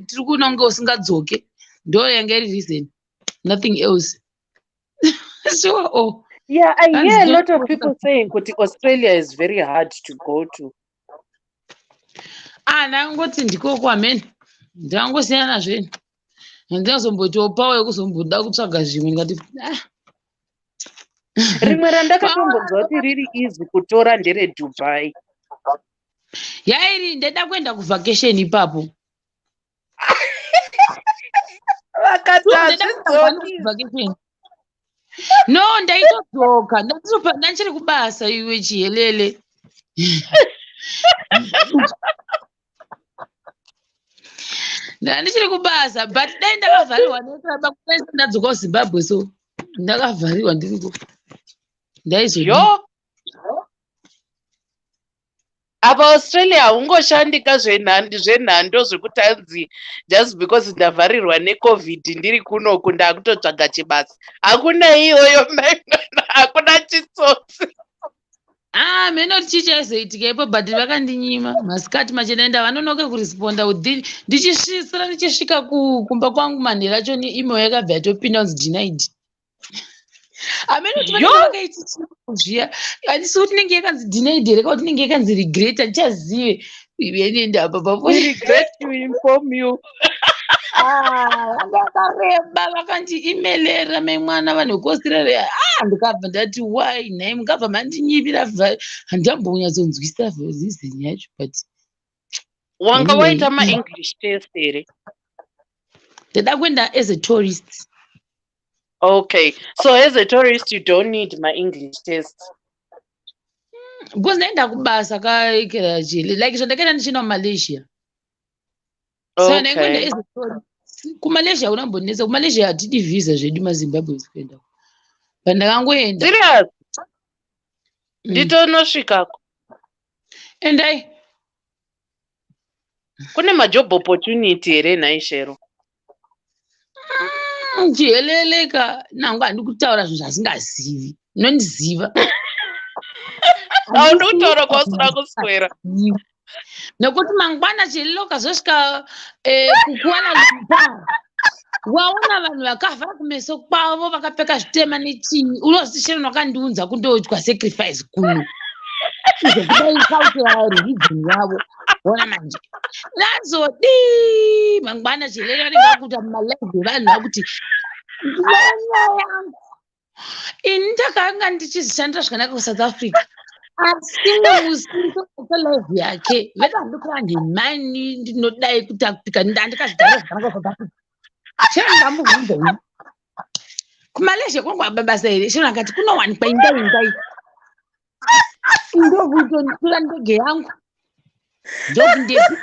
tiri kuona kunge usingadzoke. Ndo yanga iri reason, nothing else. Sure, oh. Yeah, I Hanzi hear a don't lot of go. people saying kuti Australia is very hard to go to. Ah, ndangoti ndikoko amene, ndangosiyana nazvo ini. Handinazomboitawo pawo yekuzomboda kutsvaga zvimwe. Ndikati ah. Rimwe randakatombonzwa kuti riri easy kutora ndereDubai. Yairi ndaida kuenda kuvacation ipapo. Vakati Ndaida kuenda hazvidzoki. kuvacation. No, ndaitodzoka. Ndachiri kubasa, iwe chihelele. Ndandichiri kubasa, but dai ndakavharirwa nekaba ndadzoka kuZimbabwe, so ndakavharirwa ndiriko, ndaizodii? Yo, apa Australia haungoshandika zvenhando zvekuti hanzi just because ndavharirwa neCovid ndiri kunoku, ndakutotsvaga chibasa. Hakuna iyoyo, hakuna chitsotsi. Ah, mene kuti chii chaizoitika ipo, but vakandinyima masikati machena. Enda vanonoke kuresponda within ndichisvisira, ndichisvika kumba kwangu manheru acho, neemail yakabva yatopinda kunzi denied. Amene kuti vanenge vakaiti zviya, handisi kuti inenge yakanzi denied here kana kuti inenge yakanzi regret, handichazive. Inienda apa papo. We regret to inform you. Ah, vakareba vakandiimelera mai mwana, vanhu vekuAustralia. Ah, ndikabva ndati why nhai mungabva mandinyivira? Handambonyatsonzwisisa reason yacho, but Wanga anyway. waita maEnglish test here? Ndada kuenda as a tourist. Okay, so as a tourist you don't need maEnglish test. Because ndaenda kubasa kaikera chile, like zvandakaenda ndichienda kuMalaysia, so ndaingoenda as a tourist. KuMalaysia hakuna kumbonetsa. KuMalaysia hatidi visa zvedu maZimbabweans kuenda. Pandakangoenda. Serious? Nditonosvikako. Endai. Kune majob opportunity here nhai Shero? Chiheleleka nangu handi kutaura zvinhu zvasingazivi. Unondiziva. Haundi kutaura kwausina kuswera. Nekuti mangwana chihelele ukazosvika kuKuala Lumpur waona vanhu vakavhara kumeso kwavo vakapfeka zvitema nechii, unozoti Sharon wakandiunza kundoitwa sacrifice kuno. Kudai culture religion yavo. Ona manje nazodii mangwana chihelele vanenge vakuita mumalive evanhu vakuti ndine yangu ini ndakanga ndichizvishandira zvakanaka kuSouth Africa, asi musi live yake veda handikura ndimani ndinodai kutapika ndandikazvigara zvakanaka kuSouth Africa. Sharon ndamubvunza ini kuMalaysia kwangu basa here? Sharon akati kunowanikwa indai indai ndokutotora ndege yangu ndokundepi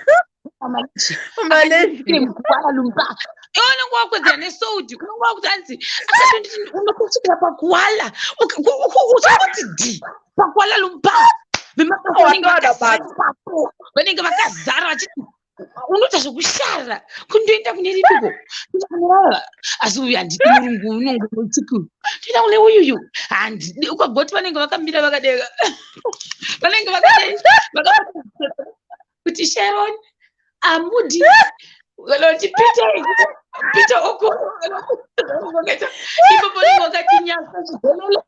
Malaysia. Kuala Lumpur iwe unenge wakwedzera nesauti, unenge wakuti anzi akatonditi unotosvikira paKuala uchangoti d paKuala Lumpur vemabasa vanenge vakazara ipapo, vanenge vakazara vachiti unoita zvekushara kundoenda kune ripiko, kuenda, asi uyu handidi, murungu unonge uchiku, ndoenda kune uyuyu handidi. Ukagoti vanenge vakamira vakadeka, vanenge vakadai vakabata kuti Sharon amudi kana kuti Peter, Peter oko vakaita ipapo vanenge vakati nyasa zvidhololo.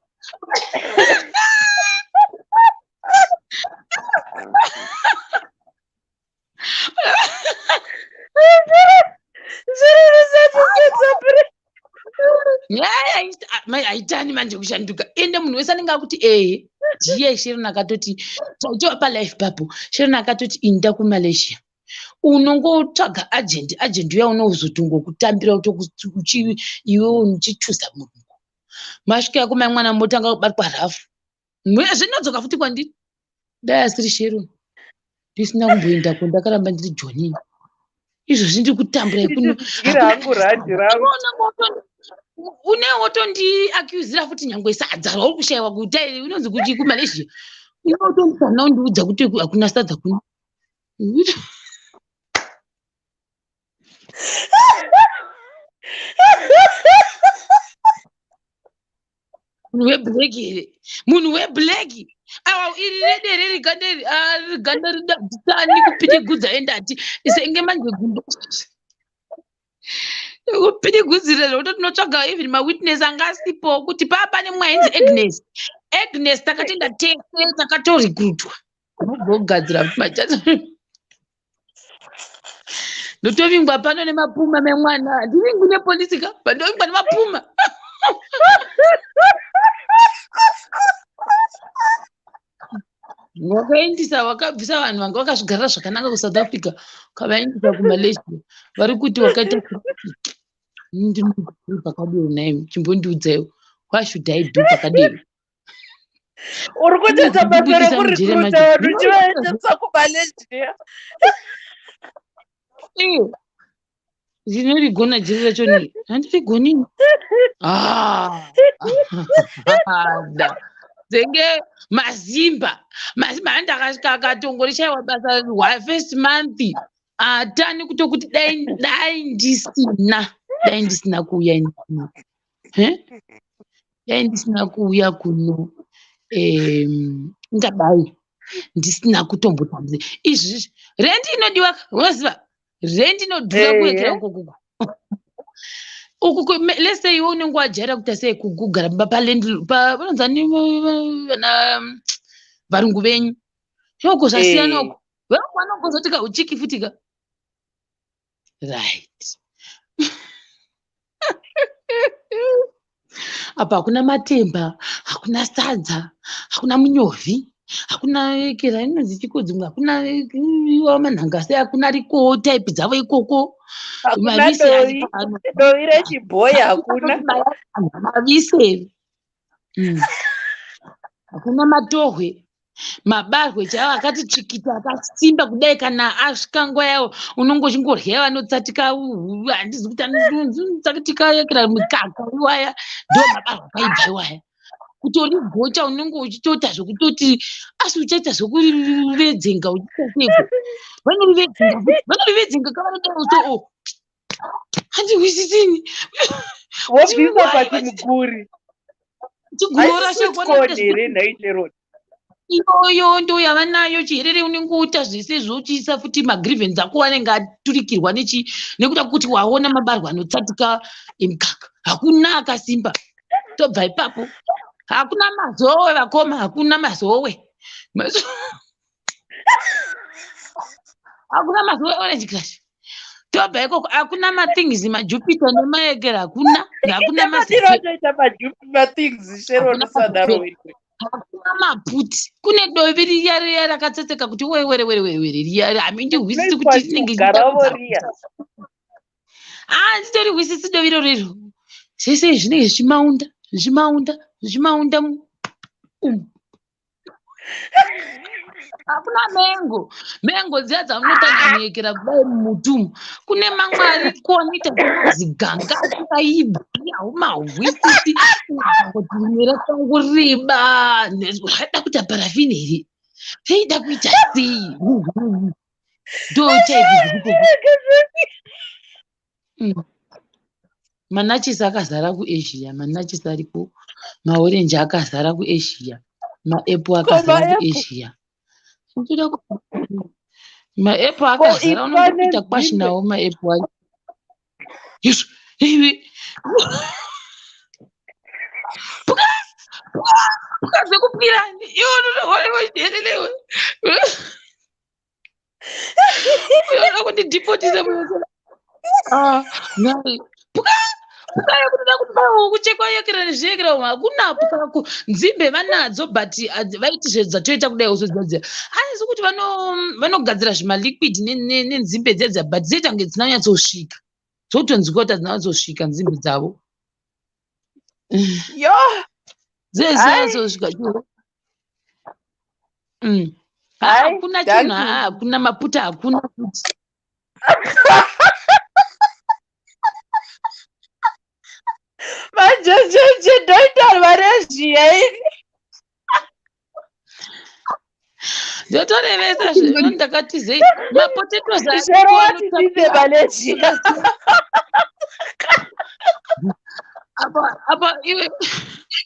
Nyaya haitani manje kushanduka, ende munhu wese anenge akuti ehe ndiye Sharon akatoti chaicho palife papo. Sharon akatoti inda kuMalaysia unongotsvaga agent, agent uya unozotongokutambira iwe uchichuza murungu. Masvika kumai mwana motanga kubatwa rafu, zvinodzoka futi kwandiri. Dai asiri Sharon ndisina kumboendako, ndakaramba ndiri Jonini. Izvozvi ndiri kutambura ikuno. Hangu randi rangu. Une wotondiakuzira futi nyangwe sadza rauri kushayiwa kuita unonzi kuti kuMalaysia unotondisana undiudza kuti hakuna sadza kuno. Munhu weblack here? Munhu weblack awa iri redere riganda iri riganda ridadisani kupidigudza endati senge manje gundo kupidigudzira zvokuti tinotsvaga even mawitness anga asipo kuti paa pane mumwe ainzi Agnes. Agnes takatenda tese takatorekrutwa unogogadzira machazo ndotovingwa pano nemapuma memwana. Handivingwi nepolisi ka, pandovingwa nemapuma. Wakaendisa wakabvisa vanhu vanga vakazvigarira zvakanaka kuSouth Africa, ukavaendesa kuMalaysia, vari kuti wakaita pakadero. Nai chimbondiudzaiwo, what should I do pakadero? Uri kutoita basa Kubudisa mujere rekurekruta manje. vanhu uchivaendesa kuMalaysia. Ndinorigona jeri racho ni handirigoni. Ah, da dzenge mazimba mazimba andakasvika akatongorishaiwa basa first month atani kutokuti dai dai ndisina dai ndisina kuuya ini kuno. Dai ndisina kuuya kuno ingadai ndisina kutombotambudza izvi. Rendi inodiwa ka, unoziva rendi inodhura kuwekera ukoko uku. Let's say iwe unenge wajaira kuita sei kugara paland vanonzani vana varungu venyu uko zvasiyana. Uko varungu vanongozoti ka uchiki futi ka, right? Apa hakuna matemba, hakuna sadza, hakuna munyovhi, hakuna kera inonzi chikodzimwe, hakuna iwa manhangase, hakuna riko type dzavo ikoko. Hakuna Mavise dovi. ari pano. Dovi rechibhoyi hakuna. Mavise. Hakuna matohwe. Mabarwe chaiwo akati tsvikiti akasimba kudai, kana asvika nguva yawo unonge uchingorya vanotsatika, handizi kuti anotsatika yekera mikaka iwaya, ndo mabarwe akaibva iwaya. Kuti urigocha unenge uchitoita zvekutoti, asi uchaita zvekuvedzenga uchiita seiko? Vanorivedzenga futi, vanorivedzenga kavanodai so o handihwisisini. Wobvisa pachimuguri. Chigurora. Haisi sweet corn here nhai Sharon? Iyoyo ndo yavanayo chiherere. Unenge uita zvese zvochiisa futi magrievance ako anenge aturikirwa nechi nekuda kwekuti waona mabarwa anotsatika emukaka. Hakuna akasimba. Tobva ipapo, hakuna mazowe vakoma, hakuna mazowe, hakuna mazowe Orange Crush. Tobva ikoko, hakuna mathings, maJupiter nemaekera hakuna, hakuna. Madiro atoita mathings, Sharon. Hakuna. Usadaro wewe. Hakuna maputi. Kune dovi riya riya rakatsetseka kuti wewere were were were riya, hamindihwisisi kuti Rinoiswa rinenge shuga ravo riya. Ah, nditorihwisisi dovi iroro iro. Zvese izvi zvinenge zvichimaunda, zvichimaunda, zvichimaunda umu. Hakuna mengo, mengo dziya dzamunotanga muyekera kudai mumuti umu. Kune mamwe ariko anoita ziganga asingaibvi, haumahwisisi kuti rimwe rakangoreba, raida kuita parafini here, raida kuita sei? Ndo type dziriko. Manachisi akazara kuAsia, manachisi ariko, maorenji akazara kuAsia, maapple akazara maapple? kuAsia. Unotoda maapple akazara. Ipwa Unongoita kwashi nenzimbe. nawo maapple acho. Yesu iwe, puka puka puka zvekupwirani iwe unotoona unoda kundidhipotisa. Ah, nhai, puka puka yekutoda kuti kuchekwa yekera nezviyekera umu hakuna puka. Nzimbe vanadzo, but vaiti zvedzatoita kudai uso dziya, asi kuti vanogadzira zvimaliquid nenzimbe dzedza, but dzinoita kunge dzinonyatsosvika, dzotonzwika kuti hadzinanyatsosvika nzimbe dzavo. Yo. Dzee Ai. dzinonyatsosvika. Ai, Hakuna chinhu. Danki. Hakuna maputa, hakuna futi. Manjenjenje ndoita varezviya ini. Ndotorevesa zvino, ndakatizei mapotatoes. Shero wati ndine Malaysia. Apa apa iwe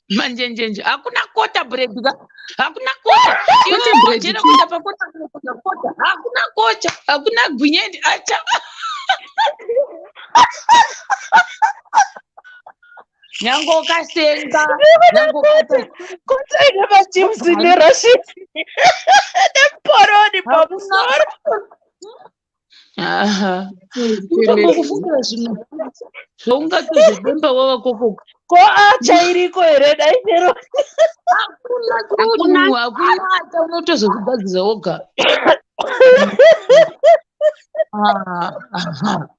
manjenjenje, hakuna kota bread ka, hakuna kota iwe. Kota bread. Chero kuenda pakota kota kota, hakuna kocha, hakuna gwinyendi acha. Nyange ukasenga, nyange ukaita Kota ine machips nerashisi neporoni pamusoro. Aha. Utombokufungira zvimwe zvaungatozodemba wava koko. Ko acha iriko here dai Shero? Hakuna chinhu, hakuna acha, unotozozvigadzira woga. Ah, aha.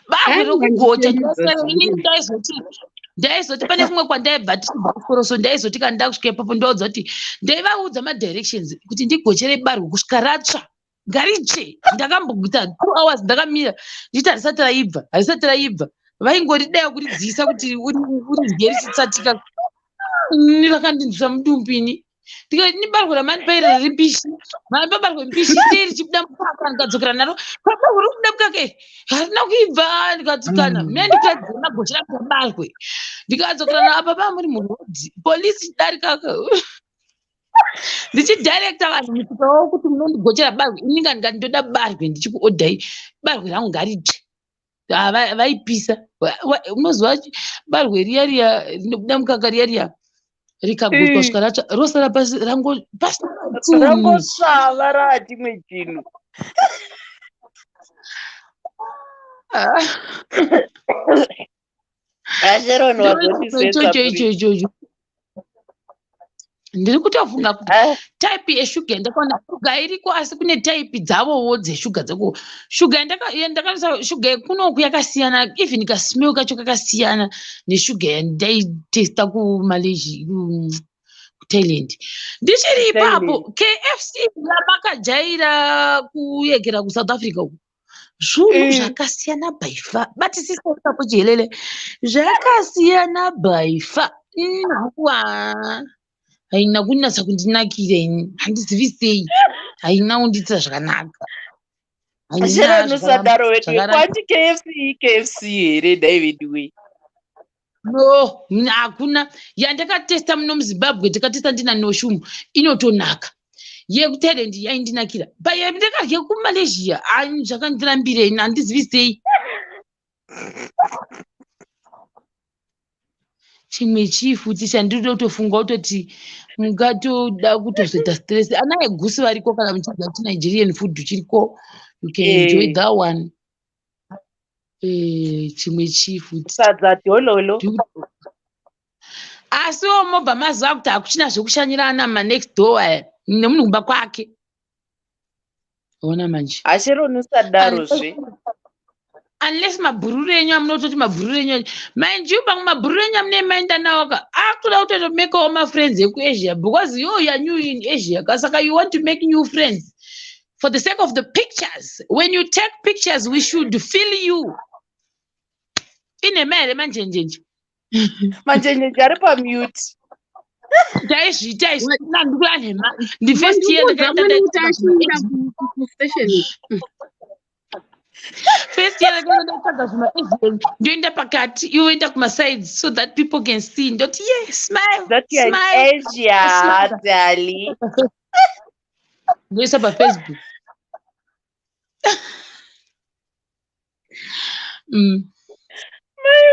Barwe Ai, rokugocha. nganditendedza. Inini ndaizoti pane kumwe kwandaibva tichibva kuchikoro, so ndaizoti kana ndakusvika ipapo ndoudza kuti ndaivaudza madirections kuti ndigochere barwe kusvika ratsva, ngaritsve. Ndakamboita 2 hours ndakamira ndichiti harisati raibva, harisati raibva. Vaingoridaiwo kuridziisa kuti uridye richitsatika. Rakandinzwisa mudumbu ini. Ndikati nibarwe ramanipairi riri mbishi, manipa barwe mbishi sei richibuda mukaka? Ndikadzokera naro, barwe riri kubuda mukaka iri harina kuibva. Ndikati kana mina ndikadzira magochera barwe, ndikadzokera naro apa paa muri murodhi, polisi darika, ndichidirecta vanhu musika wavo kuti munondigochera barwe. Ininga ndikati ndoda barwe, ndichikuodhai barwe rangu ngaritsve. Ah, vaipisa. Unoziva barwe riya riya rinobuda mukaka riya riya, rikagochwa svika ratsva, rosara pasi rango pasina chinhu. Rangosvava raachimwe chinhu. Ah. ASharon wazotisetsa. Ichocho icho ichocho ndiri kutofunga kuti Ah, type yeshuga yandakaona, shuga iriko, asi kune type dzavowo dzeshuga dzeko. Shuga yandakanisa, shuga yekunoku yakasiyana, even kasmell kacho kakasiyana neshuga yandaitesta kuMalaysia. kuThailand. Ndichiri ipapo, KFC yamakajaira kuyegera kuSouth Africa uku, zvinhu zvakasiyana by far. Batisisa ipapo chihelele, zvakasiyana by far. Hakuwa haina kunatsa kundinakira ini, handizivi sei haina kundiitira zvakanaka. Haina. Sharon, usadaro wedu. Zvakaramba. Kwati KFC, KFC here dai veduwe? No, hakuna yandakatesta muno muZimbabwe. Takatesta ndina Noshumu, inotonaka. YekuThailand yaindinakira, but yandakadya kuMalaysia, ai, zvakandirambira ini, handizivi sei. Chimwe chii futi chandinoda kutofunga kutoti mungatoda kutozoita stress? Ana egusi variko, kana muchidya kuti Nigerian food chiriko, you can enjoy that one. Chimwe chii futi? Sadza dhololo. Asiwo mobva maziva kuti hakuchina zvekushanyira ana manext door aya, nemunhu kumba kwake, ona manje. HaSharon, usadarozve. Unless mabhururu enyu amunototi mabhururu enyu, mind you, pamwe mabhururu enyu amune maenda nawo ka, akutoda kutotomekawo mafriends ekuAsia, because you are new in Asia ka, saka you want to make new friends for the sake of the pictures. When you take pictures, we should feel you. Inhema here, manjenjenje? Manjenjenje ari pamute. Taizviita isu, ndikura nhema, ndifirst year. Mandikuudza mwene kuti achienda kustation. First year ndakaenda ndatsvaga zvima-Asian, ndoenda pakati, iwe oenda kumasides so that people can see. Ndoti, "Yeah, smile." That you're in Smile. Asia, dali. Ndoisa paFacebook.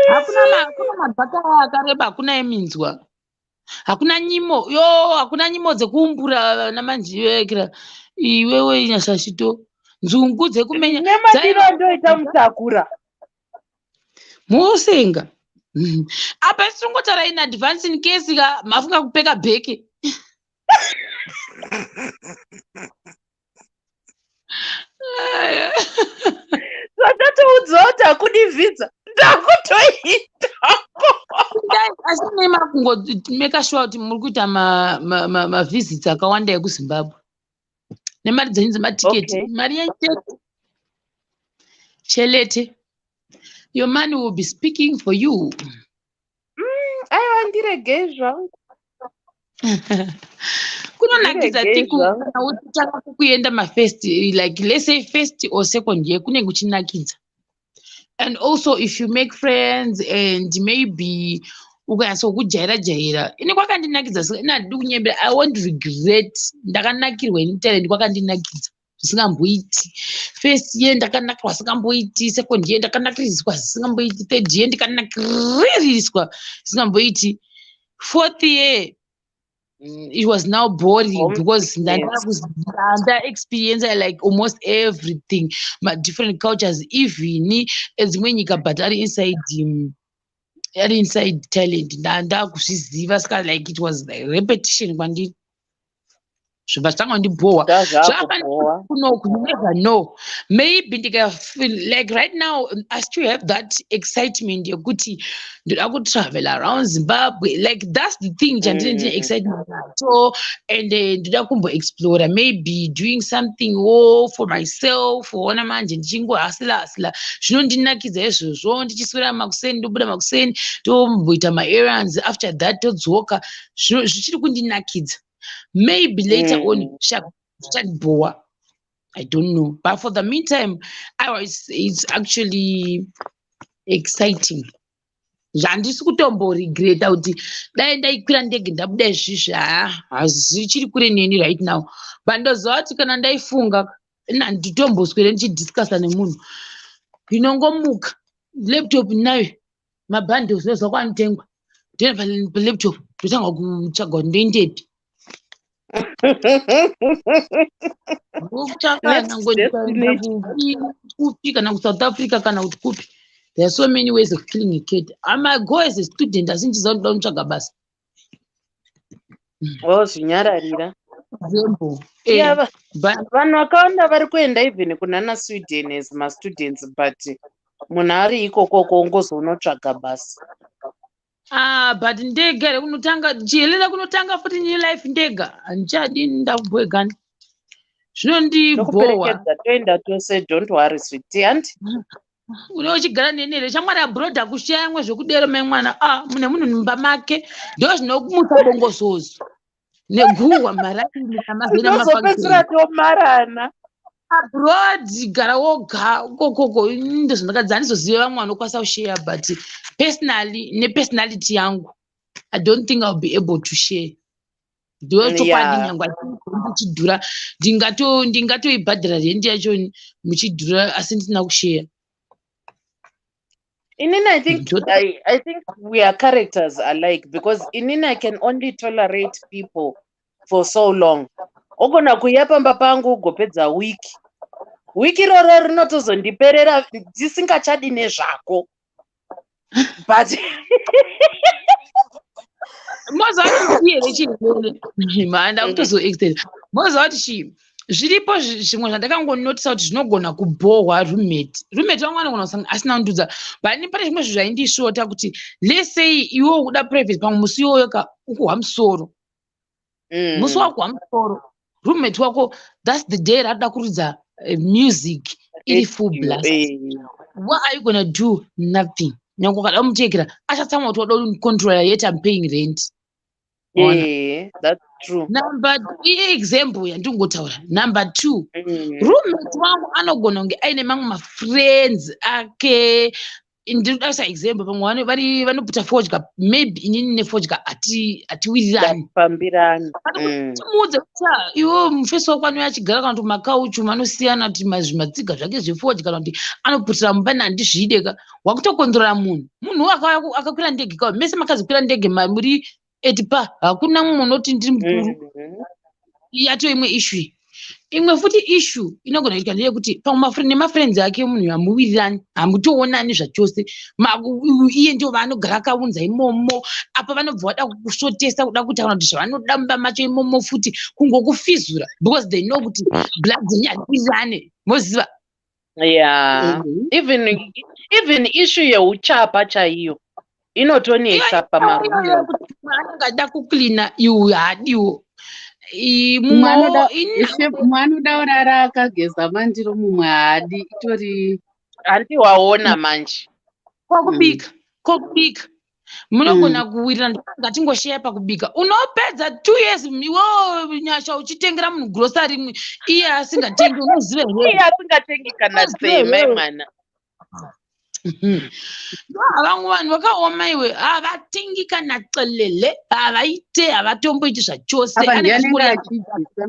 Hakuna magaka akareba, hakuna eminzwa, hakuna nyimo yo, hakuna nyimo dzekuumbura namanjivekera iwewe nyashashito, nzungu dzekumenya. Nemadiro andoita mutakura. Musenga apa isingotaura in advance in case ka mafunga kupeka bheke. Zvandatoudzwa kuti hakudi vhidza, ndakutoita. Asi nema kungomeka sure kuti muri kuita mavisits akawanda ekuZimbabwe nemari dzenyu dzematiketi. Mari yenyu chete chelete, your money will be speaking for you. Aiwa, ndiregei zvangu. Kunonakidza. Ndiregei Tiku zvangu. kana uchitanga kuenda mafirst, like let's say first or second year, kunenge kuchinakidza. And also if you make friends and maybe ukanyatsokujaira jaira, ini kwakandinakidza. Saka ini handidi kunyembera, I won't regret. Ndakanakirwa ini kuThailand, kwakandinakidza zvisingamboiti. First year ndakanakirwa zvisingamboiti, second year ndakanakiriswa zvisingamboiti, third year ndikanakiririswa zvisingamboiti, fourth year it was now boring Home because sickness. Ndanda experience like almost everything, ma different cultures, even edzimwe nyika, but ari inside Thailand, ndakuzviziva. Saka like it was like repetition kwandiri, zvibva zvitanga kundibhowa. Ndazvakubhowa. Kunoku you never know, maybe ndika feel like right now I still have that excitement yekuti ndoda kutravel around Zimbabwe. Like that's the thing chandine ndine excitement nacho, and ndoda kumboexplora, maybe doing something wo for myself. Ona manje ndichingohasila hasila, zvinondinakidza izvozvo. Ndichiswera makuseni, ndobuda makuseni, tomboita maerrands, after that todzoka. Zvichiri kundinakidza. Maybe later on zvichandibhowa, I don't know, but for the meantime it's actually exciting. Zvandisi kutomboregreta kuti dai ndaikwira ndege ndabuda izvizvi, haa, hazvichiri kure neni right now. But ndoziva kuti kana ndaifunga, handitomboswere ndichidiscussa nemunhu. Ndinongomuka, laptop nayo, mabundles ndoziva kwaanotengwa, ndoenda palaptop, ndotanga kutsvaga kuti ndoendepi. Ndokutsvaka. Next Nyangwe ndikaenda destination. kupi, kana kuSouth Africa, kana kuti kupi. There are so many ways of killing a cat. I might go as a student, asi ndichiziva kuti ndoda kutsvaga basa. Wozvinyararira. Example. Yeah, But vanhu vakawanda vari kuenda even kunana Sweden as mastudents, but munhu ari ikokoko ongozonotsvaga basa. Ah, but ndega here kunotanga chihelena, kunotanga futi new life ndega handichadi, ndakubhoegani, zvinondibhowa. Tokuperekedza, toenda tose, don't worry, sweetie, hanti? Une uchigara neni here, shamwari? Abroad akushayamwe zvekudero, mai mwana. Ah, mune munhu mumba make, ndo zvinomutsa bongozozo neguhwa maraini namazena. Tinozopedzisira tomarana. Abroad gara woga ukokoko, ndo zvandakadzi. Handizozive vamwe vanokwanisa kushare, but personally, nepersonality yangu, I don't think I'll be able to share, ndo chokwadi. Nyangwe muchidhura, ndingatoibhadhara rendi yacho muchidhura, asi ndisina kushare. Inini, I think I think we are characters alike, because inini I can only tolerate people for so long. Ogona kuuya pamba pangu ugopedza wiki, wiki iroro rinotozondiperera ndisingachadi nezvako, but Moziva kuti chii here chirwere mhanda kutozoextend? Moziva kuti chii zviripo zvimwe zvandakangonotisa kuti zvinogona kubhohwa roommate? Roommate vangu vanogona kusanga asina kundudza, but ini pane zvimwe zvinhu zvaindisvota kuti, let's say iwe ukuda private, pamwe musi iwoyo ka ukuhwa musoro, musi wakuhwa musoro, roommate wako, that's the day raada kuridza music iri full blast. What are you gonna do? Nothing. Nyange ukada kumutekera, achatsamwa kuti wada kundicontrola, yet I'm paying rent. Waona? Eh, that's true. Number example yandingotaura, number two, roommate wangu anogona kunge aine mamwe mafriends ake. Ndinoda kuisa example, pamwe vari vanoputa fodya, maybe inini nefodya hatiwirirani. Fambirani. Timuudze kuti, "Ah, iwe mufesi wako anouya achigara kana kuti makauchu manosiyana, kuti zvimatsiga zvake zvefodya kana kuti anoputira mumba, handizvide ka." Wakutokontrora munhu. Munhu akauya akakwira ndege ka, mese makazokwira ndege muri etipa, hakuna mumwe unoti ndiri mukuru. Yato imwe issue. Imwe futi issue inogona kuitika ndeyekuti pamwe nemafriends ake munhu hamuwirirani, hamutoonani zvachose. Iye ndio vaanogara akaunza imomo apa, vanobva vada kusvotesa, kuda kutaura kuti zvavanoda mumba macho imomo, futi kungokufizura because they know kuti blood dzenyu hadziwirirane, moziva. Yeah, even issue yeuchapa chaiyo inotonetsa pamarume. Kuti anenge achida kucleana, iwe haadiwo. Mumwe Mumwewo mumwe anoda kurara akageza mandiro, mumwe haadi, itori Handi waona manje? Kokubika munogona kuwirirana, ngatingosheya pakubika. Unopedza 2 years iwewo, Nyasha, uchitengera munhu grocery rimwe, iye asingatengi, unoziva here? Iye asingatengi kana Unoziva tsema here? Mwana. Vamwe vanhu vakaoma iwe, havatengi kana celele, havaite, havatomboiti zvachose. Apa Anenge ndiye anenge achingori achidyisa,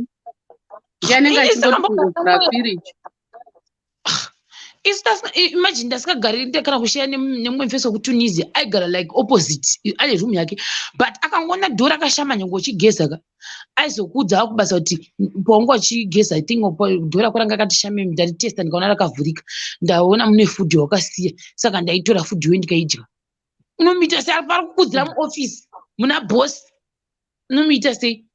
ndiye anenge Ini achingotunguvhura firiji. Isu imagine ndasikagari kana kushiya nemumwe mufesi wekuTunisia, aigara like opposite, ane room yake, but akangoona dhoo rakashama nyange uchigeza ka, aizokuudza akubasa kuti paunga uchigeza, I think dhoo rako ranga rakati shame, ndaritesta ndikaona rakavhurika, ndaona mune food wakasiya, saka ndaitora food iyoyo ndikaidya. Unomuita sei? Ari kukudzira muofisi muna boss, unomuita sei?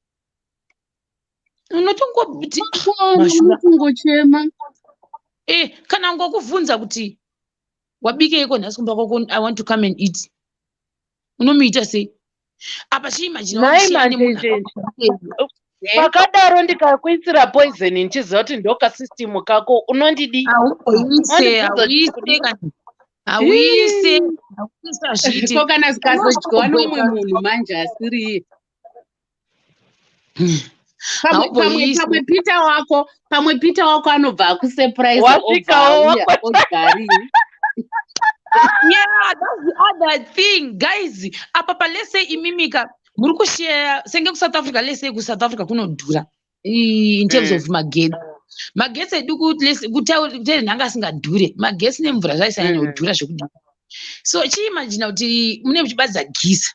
Unotongoti mashura. Unotongochema. Kana ngokuvhunza kuti wabikeiko nhasi kumba kwako, I want to come and eat, unomuita sei? Apa chiimagine Nhai wakusiyana nemunhu manjenjenje. akakubikira. Pakadaro ndikakuisira poison ndichiziva kuti ndokasystem kako, unondidi? Hauise. Unondibvunza Hauise. kuti Kana hauise, hauise, hazviiti. Ko kana zikazodyiwa nomumwe munhu manje asiri iye? Pamwe pamwe Haumboisi. pamwe Peter wako, pamwe Peter wako anobva akusurprise, obva Wasvikawo. auya odya rini. Yeah, that's the other thing, guys. Apa pa, let's say imimika muri kushare senge kuSouth Africa, let's say kuSouth Africa kunodhura in terms of magetsi. Magetsi edu kutaura nhanga asingadhure, magetsi nemvura zvaisanyanya kudhura zvekudii. So chiimagina kuti mune muchibatidza gisa,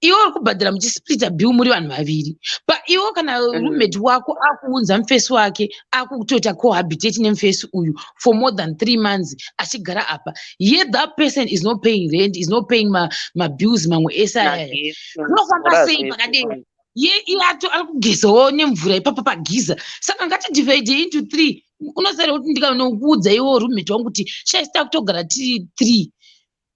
iwe uri kubhadhara muchisplita bill muri vanhu vaviri, pa iwe kana roommate wako akuunza mufesi wake, akutoita cohabitate nemufesi uyu for more than 3 months achigara apa, yet that person is not paying rent, is not paying mabills mamwe ese aya. Magetsi, Zvinofamba mvura sei zvese. pakadero? Ye iye ato ari kugezawo nemvura ipapo pagiza, saka ngatidivide into three. Unoziva kuti ndikanokuudza iwo roommate wangu kuti shaisi takutogara tiri three.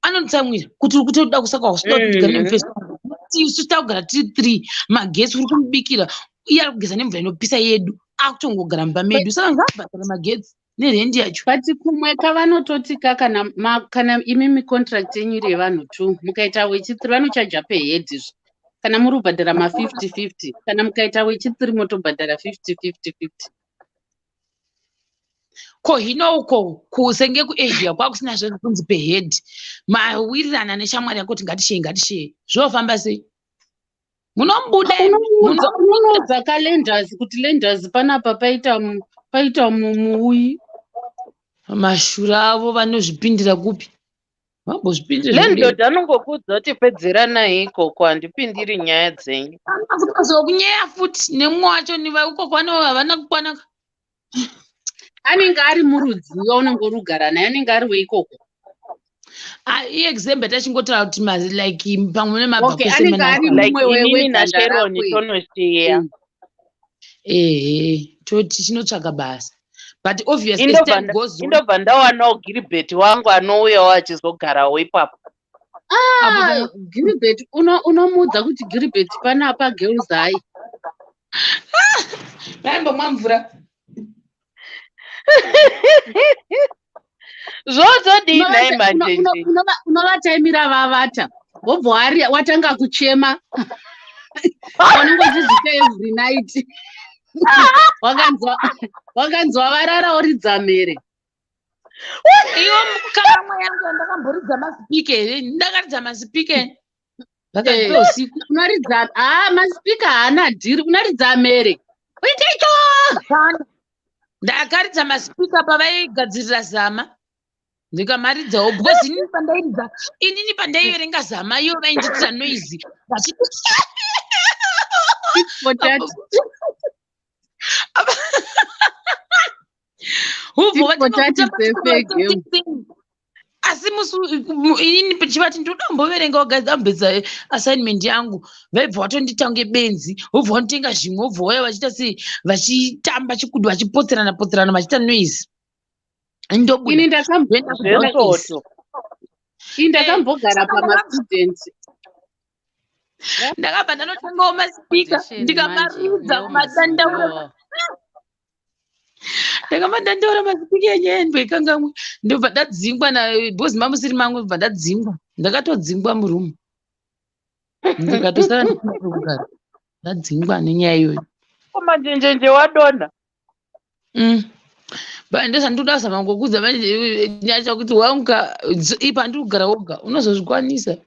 Anotsamwira kuti uri kutoda kusaka usida kuti tigare nemufesi wangu. Isu takugara tiri three, magetsi uri kumubikira, iye ari kugeza nemvura inopisa yedu, akutongogara mumba medu, saka ngaabhadhare magetsi nerendi yacho. But kumwe kavanototika kana, kana imimi contract yenyu iri yevanhu two, mukaita wechithree vanochaja per head izvo. Kana muri kubhadhara ma50 50, kana mukaita wechithree motobhadhara 50 50 50. Ko hino uko kusenge kuAsia kwakusina zvezvo kunzi per head, mawirirana neshamwari yako kuti ngatisheye, ngatisheye, zvinofamba sei? Munomubuda imi. Unoudza kalenders kuti lenders panapa paita muuyi. Mashura avo vanozvipindira kupi? Vambozvipindira Landlord anongokuudza kuti pedzeranai ikoko, handipindiri nyaya dzenyu. Anozokunyeya futi nemumwe wacho ukoko havana kukwana. Anenge ari murudziwa unenge uri kugara naye, anenge ari weikoko. Iexample tachingotaura kuti like pamwe nemabva kwese. Anenge ari Like mumwe inini weganda naSharon rako. tonoshiya. Ehe, toti chinotsvaga basa, but obviously as Indobva time goes on indobva ndawanawo Giribheti wangu anouyawo achizogarawo ipapo. Apo Ah, Gilbert unomuudza kuti Gilbert panapa girls hai. Vaimbomwa mvura. Zvozodii nhai manjenje? Unovataimira vavata, wobva watanga kuchema. Unenge uchizviita every night. Wakanzwa varara woridza mhere. Iwo mukangamwa yangu ndakamboridza masipika here? Ndakaridza masipika pakati peusiku. Unoridza, ha, masipika haana dhiri, unoridza mhere. Uite icho! Ndakaridza masipika pavaigadzirira zama, ndikamaridzawo because inini pandairidza, inini pandaiverenga zama, ivo vaindiitira noise vachiti For that, hubvo Tit for vatanga tat is kutamba a fair game. Asi musi inini chivati ndoda kumboverengawo gambedza assignment yangu, vaibva vatondiita kunge benzi, vobva vanotenga zvimwe, vobva vauya vachiita sei, vachitamba chikudo, vachipotserana potserana, vachiita noise, ndobuda Ini ndoenda kuoffice. Zvesvoto. Ini ndakambogara Saka pamastudent. Ndakabva ndanotengawo masipika Audition manje ndikamaridza newo kumadandaura. mazuva. Ndakamadandaura masipika enyaya ndweikangamwe, ndobva ndadzingwa because mamusiri mamwe, ndobva ndadzingwa, ndakatodzingwa murumu, ndikatosara ndisina pekugara, ndadzingwa nenyaya iyoyo. Manjenjenje wadonha. But ndozvandinoda kuzama ngokuudza manje nyacha kuti wamuka ipa ndiri kugara woga unozozvikwanisa.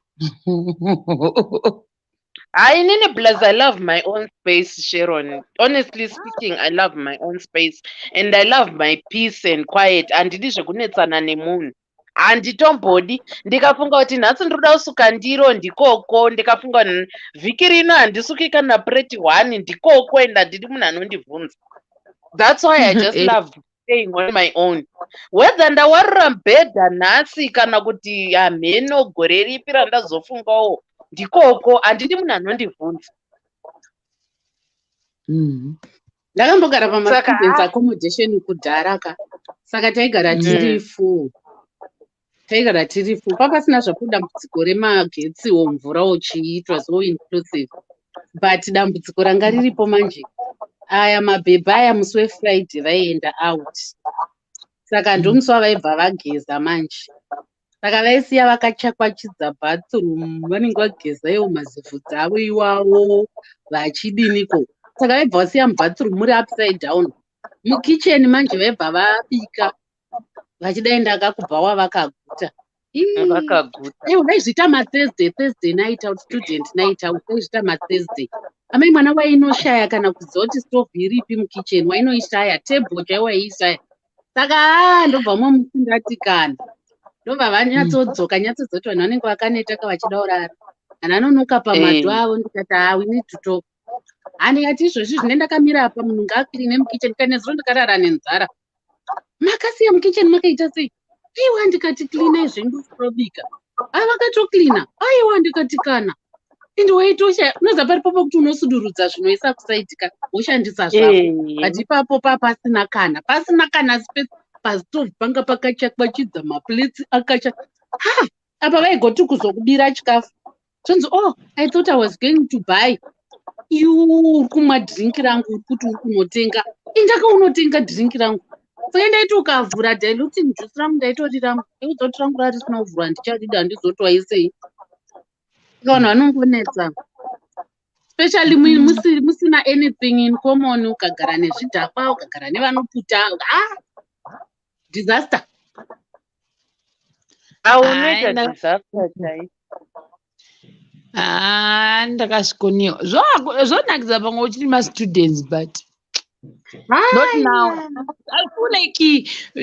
Hayi, inini plus I love my own space, Sharon. Honestly speaking, I love my own space and I love my peace and quiet. Handidi zvekunetsana nemunhu, handitombodi. Ndikafunga kuti nhasi ndinoda kusuka ndiro, ndikoko. Ndikafunga vhiki rino handisuki kana plate one, ndikoko, and handidi munhu anondibvunza. That's why I just love staying on my own, whether ndawarira mubhedha nhasi kana kuti hamheno gore ripi randazofungawo, ndikoko. Handidi munhu anondibvunza. Ndakambogara Saka pamastudents accommodation kudhara ka, saka taigara tiri four, taigara tiri four, papasina zvapo dambudziko remagetsiwo, mvurawo chiitwa so inclusive, but dambudziko ranga riripo manje, aya mabhebha aya, musi weFriday vaienda out, saka ndomusi wavaibva vageza manje, saka vaisiya vakachakwachidza bathroom, vanenge vageza iwo mazivhu dzavo iwawo vachidiniko, saka vaibva vasiya mubathroom muri upside down. Mukicheni manje vaibva vabika vachidaenda kakubva wavakaguta. Vakaguta. Ivo vaizviita maThursday, Thursday night out, student night out, vaizviita maThursday. Amai mwana wainoshaya kana kuziva kuti stove iripi mukicheni, wainoishaya, table chaiwo waiishaya. Saka aa ndobva mumwe musi ndati kana ndobva vanyatsodzoka, nyatsodzoka, vanhu vanenge vakaneta ka vachida kurara, vanhu vanonoka pamadho avo. Ndikati, "Ha, we need to talk." Handikati izvozvi zvine ndakamira apa, munhu ngaakirine mukicheni. Ndikati nezuro ndakarara nenzara, makasiya mukicheni makaita sei? Aiwa, ndikati cleanai zvenyu kurobika. A vakatoklina. Aiwa, ndikati kana indi waitoshaya, unoziva paripo pokuti unosudurudza zvinoisa kusaitika woshandisa zvako, but ipapo papasina kana, pasina kana space pastove, panga pakachakwachidza, maplates akacha ha. Apa vaigoti kuzokubira chikafu. Zvonzi, "Oh, I thought I was going to buy." Iwe uri kumwa drink rangu, uri kuti uri kunotenga. Indaka unotenga drink rangu. Saka ndaiti ukavhura diluting juice rangu, ndaitori rangu. Ndaiudza kuti rangu rarisina kuvhurwa, handicharida, handizoti waisei. Saka vanhu vanongonetsa. Especially musina anything in common, ukagara nezvidhakwa, ukagara nevanoputa, ah, disaster. Aunoita Ai, disaster chai. Ah, ndakazvikoniwa. Zvonakidza pamwe uchiri mastudents, but not now. I feel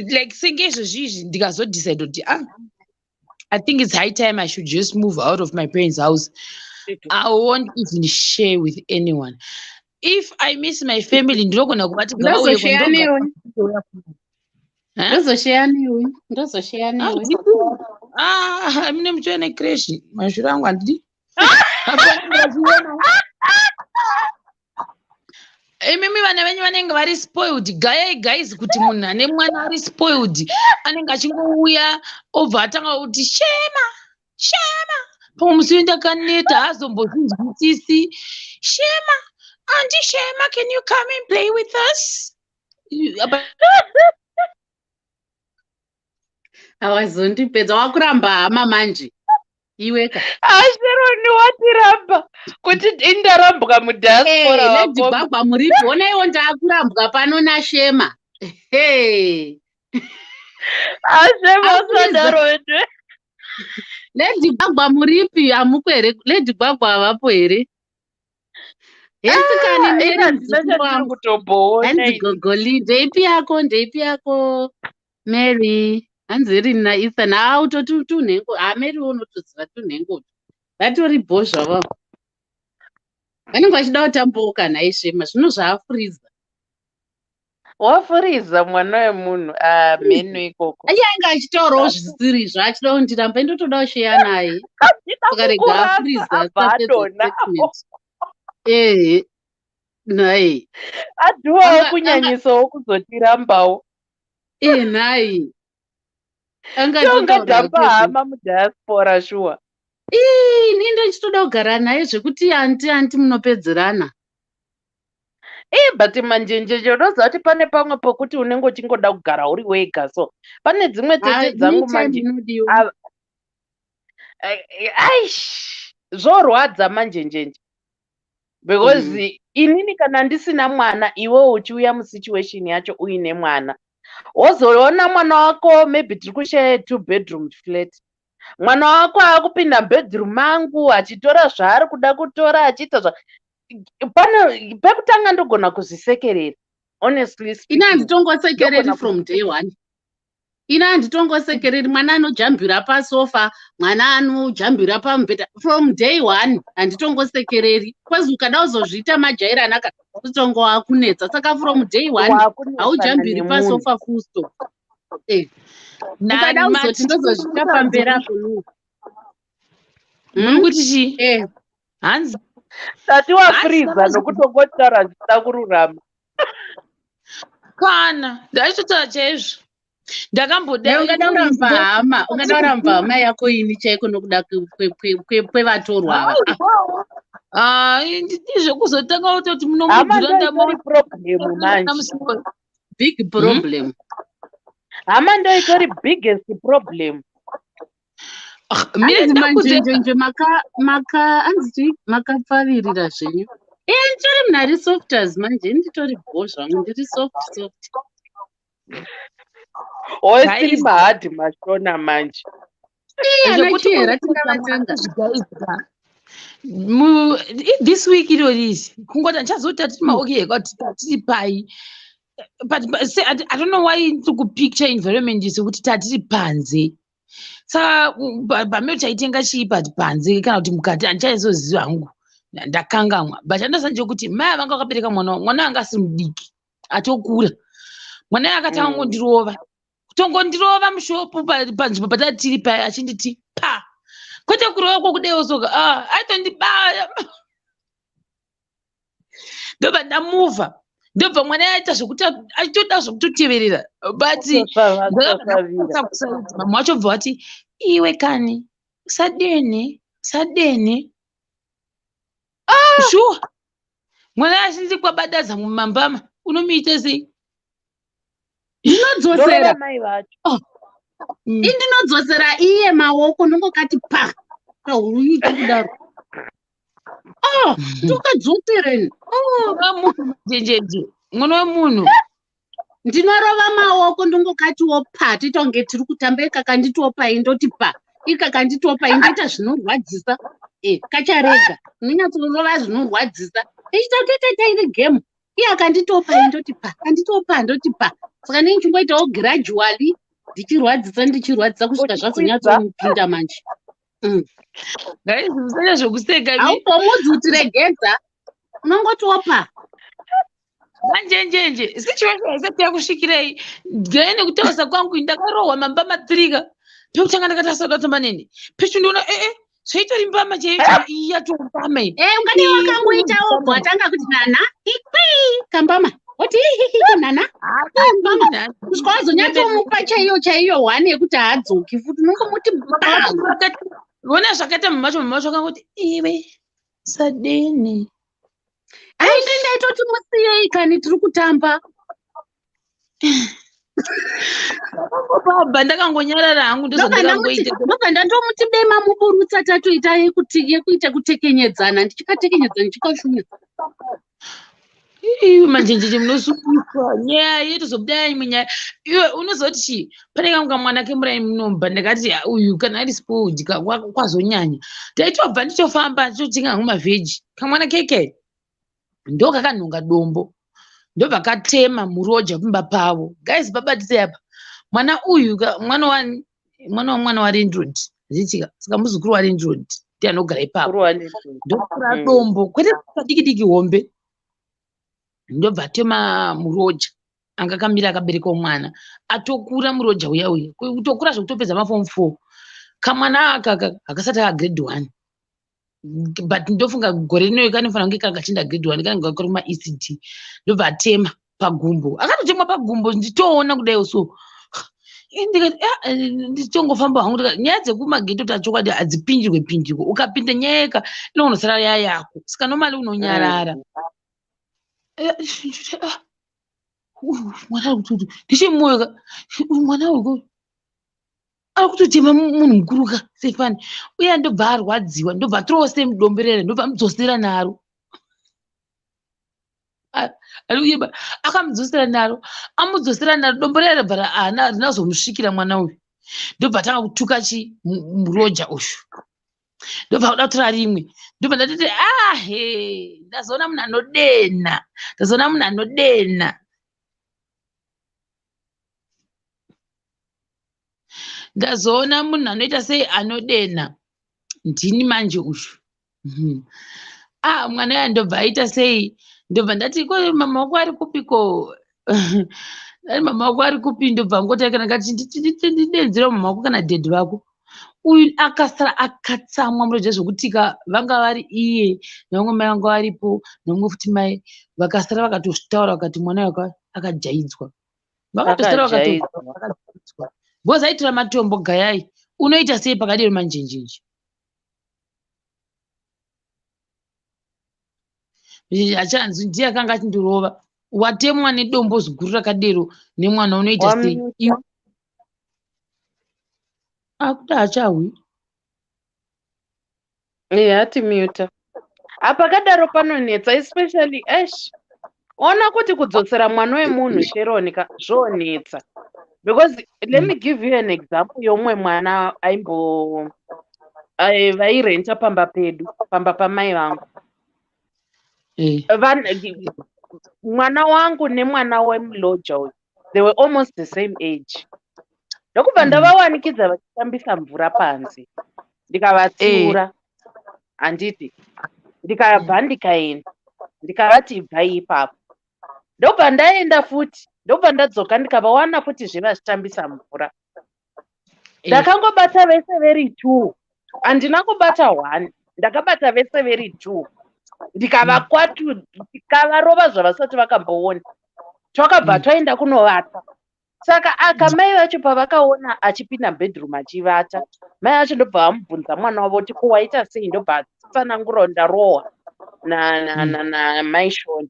like senge izvozvi izvi ndikazodecide kuti, ah, I think it's high time I should just move out of my parents' house. I won't even share with anyone. If I miss my family, ndinogona kuvati ngavauye. Ndozosheya newe. Huh? Ndozosheya newe. Ndozosheya newe. Handidi. Ah, mine muchiva necrash mashure angu, handidi. Hapana, ndachiona. Imimi vana venyu vanenge vari spoiled. Gayai guys, kuti munhu ane mwana ari spoiled anenge achingouya, obva atanga kuti, "Shema, Shema." Pamwe musi ndakaneta, haazombozvinzwisisi. "Shema, Auntie Shema, can you come and play with us?" Awazondipedza, wakuramba hama manje iweka. ASheroni, watiramba kuti indarambwa mudiaspora. Lady Wakoma. Gwagwa, muripo? Onaiwo, ndaakurambwa pano naShema. Hey. Ashema. Akuiza. Usadaro wedu. Lady Gwagwa, muripi? Hamuko here? Lady Gwagwa havapo here? Hesikani. Ah, Mary. ina Muzukuru ndina chandiri wangu. kutomboona Hanzi ini. gogoli, ndeipi yako? Ndeipi yako, Mary? Hanzi iri naEthan. Ha, utoti tunhengo. Ha, Mary, unotoziva tunhengo vatori bho zvavo, vanenge vachida kutamboka. Nhai Shema, zvino zvaafuriza. Wafuriza mwana wemunhu, ah, mheno ikoko. Iye anga achitaurawo zvisiri izvo, achida kundiramba, indotoda kusheya naye. Achida Saka rega kukurasa, afuriza abva asapedza adonha. statement. Ehe, nhai. Adhuwawo kunyanyisawo kuzotirambawo. E, nhai, angatotaura. Tongadhamba hama mudiaspora, shuwa. Ii, ini ndochitoda kugara naye zvekuti anti munopedzerana. Ii, but manjenjenje, unoziva kuti pane pamwe pokuti unenge uchingoda kugara uri wega, so pane dzimwe tete dzangu Me time manje. inodiwa. Aish, zvorwadza manjenjenje, because inini kana ndisina mwana, iwewe uchiuya musituation yacho uine mwana, wozoona mwana wako, maybe tiri kushare two bedroom flat, mwana wako akupinda mubedroom mangu achitora zvaari kuda kutora, achiita zva pane pekutanga, ndogona kuzvisekerera, honestly Ini speaking. handitongosekereri. Ndogona From day one ini handitongosekereri. Mwana anojambira pasofa, mwana anojambira pamubhedha, from day one handitongosekereri, because ukada kuzozviita majairana kutongo wakunetsa. Saka from day one Wakunetsana haujambiri nemunhu. pasofa, full stop. Eh, ukada kuzoti ndozozviita pamberi apo, no. Muri kuti chii? Eh. Hanzi Tati wafuriza Hanzi nokutongotaura zvisina kururama. Kana ndaitotaura chaizvo, ndakamboda. Dai ungada kuramba hama, ungada kuramba hama yako ini chaiko nokuda kwevatorwa ava. Ah, ndizvekuzotanga kutoti Hama munomudhura. ndoitori problem manje. Big problem. Hama ndoitori biggest problem. Mire. Hanzi Ndakudze. manjenjenje, maka maka hanzi chii, makapfavirira zvenyu. Iye nditori munhu ari softers manje, nditori bho zvangu, ndiri soft soft. Wesiri Guys. mahadhi mashona manje. Iye ana Zvekuti Chihera tingavatanga. This week irori iri kungoti handichazoti tatiri maokay, kwati tatiri pai, but say, I don't know why ndiri kupicture environment sekuti tatiri panze. Saka pamwe chaitenga chii, but panze kana kuti mukati handichaizoziva hangu, ndakangamwa. But chandaziva ndechekuti mai vanga vakabereka mwana wangu, mwana anga asiri mudiki, atokura. Mwana akatanga kungondirova, kutongondirova mushopu panzvimbo patatiri paya, achinditi pa, kwete kurova kwokudewo soka, ah, aitondibaya. Ndobva ndamuvha, ndobva mwana aita zvekuti achitoda zvekutoteverera, but Kutosvava- kusvavira. mama wacho bva vati, "Iwe kani." Usadene, usadene. Shuwa mwana achinzi kwabadadza mumambama unomuita sei? Ndinodzosera Ndorova mai vacho. Indinodzosera iye maoko, ndongokati pa kahuruiti kudaro. Oh, ndokadzosereni. Oh, Mwana wemunhu, jenjeje, mwana wemunhu. Ndinorova maoko, ndongokatiwo pa, toita kunge tiri kutamba. Ikakanditiwo pai, ndoti pa, ikakanditiwo pai, ndoita zvinorwadzisa. E, kacharega, ndinonyatsorova zvinorwadzisa, ichita toita iri game. Iye akanditiwo pai, ndoti pa, kanditiwo pa, ndoti pa. Saka ndinenge ndichingoitawo gradually, ndichirwadzisa, ndichirwadzisa kusvika Uchikwidza. zvazonyatsomupinda manje. Guys, musanya zvokuseka. Haubomudzi kuti regedza, unongotiwo pa. Manjenjenje, situation haisati yakusvikirei gai nekutaurisa kwangu. Ndakarohwa mambama 3 ka. Pekutanga ndakati asada kutamba neni, pechu ndiona ee, zvaitori mbama chaiyo, iyi yatombama iyi. Eh, ungadai wakangoitawo bwatanga kuti nana ikwi kambama, woti hihihi nana mbama, kusvika wazonyatsomupa chaiyo chaiyo one yekuti haadzoki futi, unongomuti bam. Vona zvakaita mama vacho. Mama vacho akangoti, "Iwe sadeni." Ai, ndi ndaitoti musiyei kani, tiri kutamba. Baba, ndakangonyarara hangu. Ndobva Ndozvandakangoita. Ndobva ndandomuti dema muburutsa, tatoita yekuti yekuita kutekenyedzana, ndichikatekenyedza, ndichikashunya. Iwe manjenjenje, munosungwa nyaya yetozobuda imwe nyaya. Iwe unozoti chii? Pane kamwe kamwana kemuraini munomba, ndakati, "Ah, uyu kana ari spoiled kwazonyanya." Taitobva ndichofamba, ndichotenga hangu mavheji. Kamwana keke ndo kakanhonga dombo, ndobva katema muroja pamba pavo. Guys, babatisei apa mwana uyu mwana wa mwana wamwana walandlord, achiitika. Saka muzukuru walandlord ndiye anogara ipapo. Kuru walandlord. Ndokura dombo, kwete padiki diki, hombe, ndobva atema muroja anga akamira akaberekawo mwana atokura. Muroja uya uya kutokura zvekutopedza maform 4. Kamwana aka hakasati aka grade 1, but ndofunga gore rino kanofanira kunge kanga grade 1, kanenge kari kuma ECD. Ndobva atema pagumbo, akatotemwa pagumbo, nditoona kudai so. Ndikati, "Ah, ndichongofamba hangu." Ndikati, nyaya dzekumageto tachokwadi hadzipindirwe pindirwe. Ukapinda nyaya yeka inonosara yayako, saka normally unonyarara. Ah, uyu mwana ari kutoti ndichemumoyo ka, uyu mwana uyu ari kutotema munhu mukuru ka sefani uye. Ndobva arwadziwa, ndobva atorawo semudomberere, ndobva amudzosera naro. Ari kuyeba, akamudzosera naro, amudzosera naro dombo rere, rabva rina kuzomusvikira mwana uyu. Ndobva atanga kutuka chi muroja uyu, ndobva kuda kutora rimwe. Ndobva ndatiti, ahe, ndazoona munhu anodena, ndazoona munhu anodena, ndazoona munhu anoita sei, anodena ndini manje uyu. Ah, mwana uya ndobva aita sei? Ndobva ndati, "Ko mama wako ari kupiko?" Ari mama wako ari kupi? Ndobva ngoti kana kati, "Ndidenzera mama wako kana dhedhi vako." Uyu akasara akatsamwa muroja zvokuti ka vanga vari iye nevamwe mai vanga varipo, nemumwe futi mai, vakasara vakatozvitaura, vakati mwana uyu akajaidzwa. Vakatosara vakati Akajaidzwa. akajaidzwa because aitora matombo. Gayai, unoita sei pakadero manjenjenje? Achanzi ndiye akanga achindorova. Watemwa nedombo ziguru rakadero nemwana, unoita sei? Wamuta. Iwe akuti achahwi. Eya, atimuta. Apakadaro panonetsa, especially ash ona kuti kudzosera mwana wemunhu, Sharon ka, zvonetsa because let me give you an example yomumwe mwana aimbo vairenta pamba pedu, pamba pamai vangu. Mwana wangu nemwana wemuloja uyu, they were almost the same age. Ndokubva ndavawanikidza vachitambisa mvura panze, ndikavatsiura, handiti? Ndikabva ndikaenda, ndikavati, "Ibvai ipapo." Ndobva ndaenda futi, ndobva ndadzoka, ndikavawana futizve vachitambisa mvura. Ndakangobata vese veri two, handina kubata one, ndakabata vese veri two, ndikavakwatu, ndikavarova zvavasati vakamboona. Twakabva twaenda kunovata. Saka aka mai vacho pavakaona achipinda mubedroom achivata, mai vacho ndobva vamubvunza mwana wavo kuti, "Ko waita sei?" Ndobva atsanangura, "Ndarohwa namai Shoni."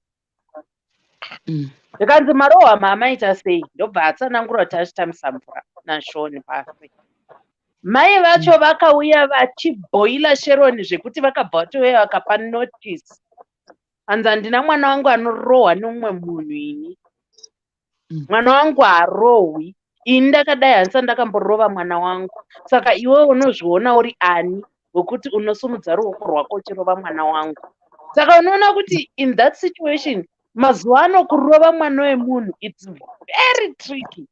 Zvikanzi, "Marohwa maamaita sei?" Ndobva atsanangura kuti achitambisa mvura naShoni pasi. Mai vacho vakauya vachibhoila Sharon zvekuti vakabva vatouya vakapa notice. Hanzi, "Handina mwana wangu anorohwa nemumwe munhu ini. Mwana wangu harohwi. Ini ndakadai handisati ndakamborova mwana wangu. Saka iwewe unozviona uri ani wekuti unosumudza ruoko rwako uchirova mwana wangu?" Saka unoona kuti in that situation, mazuva ano kurova mwana wemunhu, it's very tricky.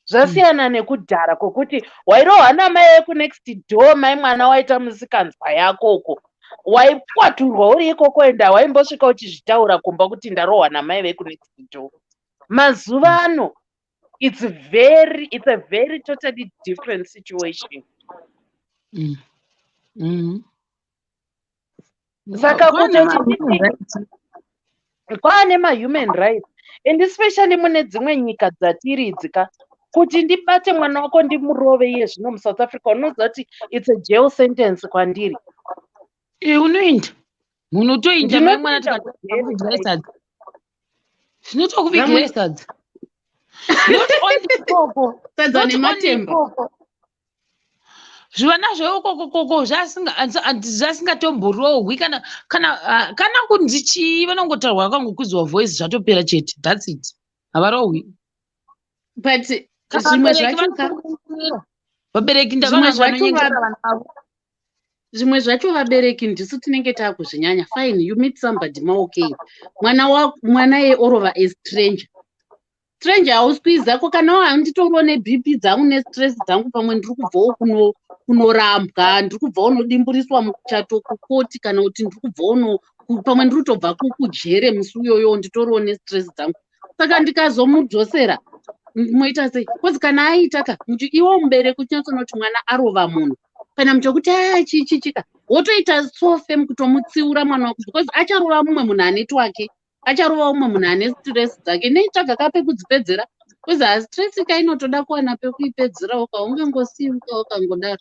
Zvasiyana nekudhara kwokuti wairohwa namai vekunext door, mai mwana waita musikanzwa yako uko. Waikwaturwa uri ikoko, enda waimbosvika uchizvitaura kumba kuti ndarohwa namai vekunext door. Mazuva ano it's a very totally different situation. Saka Kwane kutoti ma-human rights. Kwaane mahuman rights, and especially mune dzimwe nyika dzatiri idzika, kuti ndibate mwana wako ndimurove iye zvino muSouth Africa, unoziva kuti it's a jail sentence kwandiri. Unoenda, munotoinda mai mwana. Ndinotoenda kujeri. Tikakuvigirai sadza, zvinotokuvigirai sadza, not only ikoko. Sadza Not only nematemba. ikoko, zvivana zveukoko zvasingatomborohwi kana kunzi chii, vanongotaurwa vakangokudzwa voice, zvatopera chete, that's it, havarohwi. But Kana zvimwe vabereki zvacho ka vanokurudzira. Vabereki Zvimwe ndavana zvacho vanonyengera vana vavo. Zvimwe zvacho vabereki ndisu tinenge taakuzvinyanya. Fine, you meet somebody, maokay, mwana wa mwana ye orova a stranger. Stranger hausqueezako kana handitoriwo neBP dzangu nestress dzangu, pamwe ndiri kubvawo kunorambwa, ndiri kubvawo nodimburiswa muchato kukoti, kana kuti ndiri kubvawo pamwe ndiri kutobva kujere musi uyoyo, nditoriwo nestress dzangu. Saka ndikazomudzosera, moita sei? Because kana aita ka, iwo mubereki uchinyatsona kuti mwana arova munhu, kana muchokuti a chichichika, wotoita so firm kutomutsiura mwana wako, because acharova mumwe munhu ane twake, acharova mumwe munhu ane stress dzake. Neitsvaga ka pekudzipedzera, because hastress ka inotoda kuwana pekuipedzerawo kaungangosiuka wakangodaro,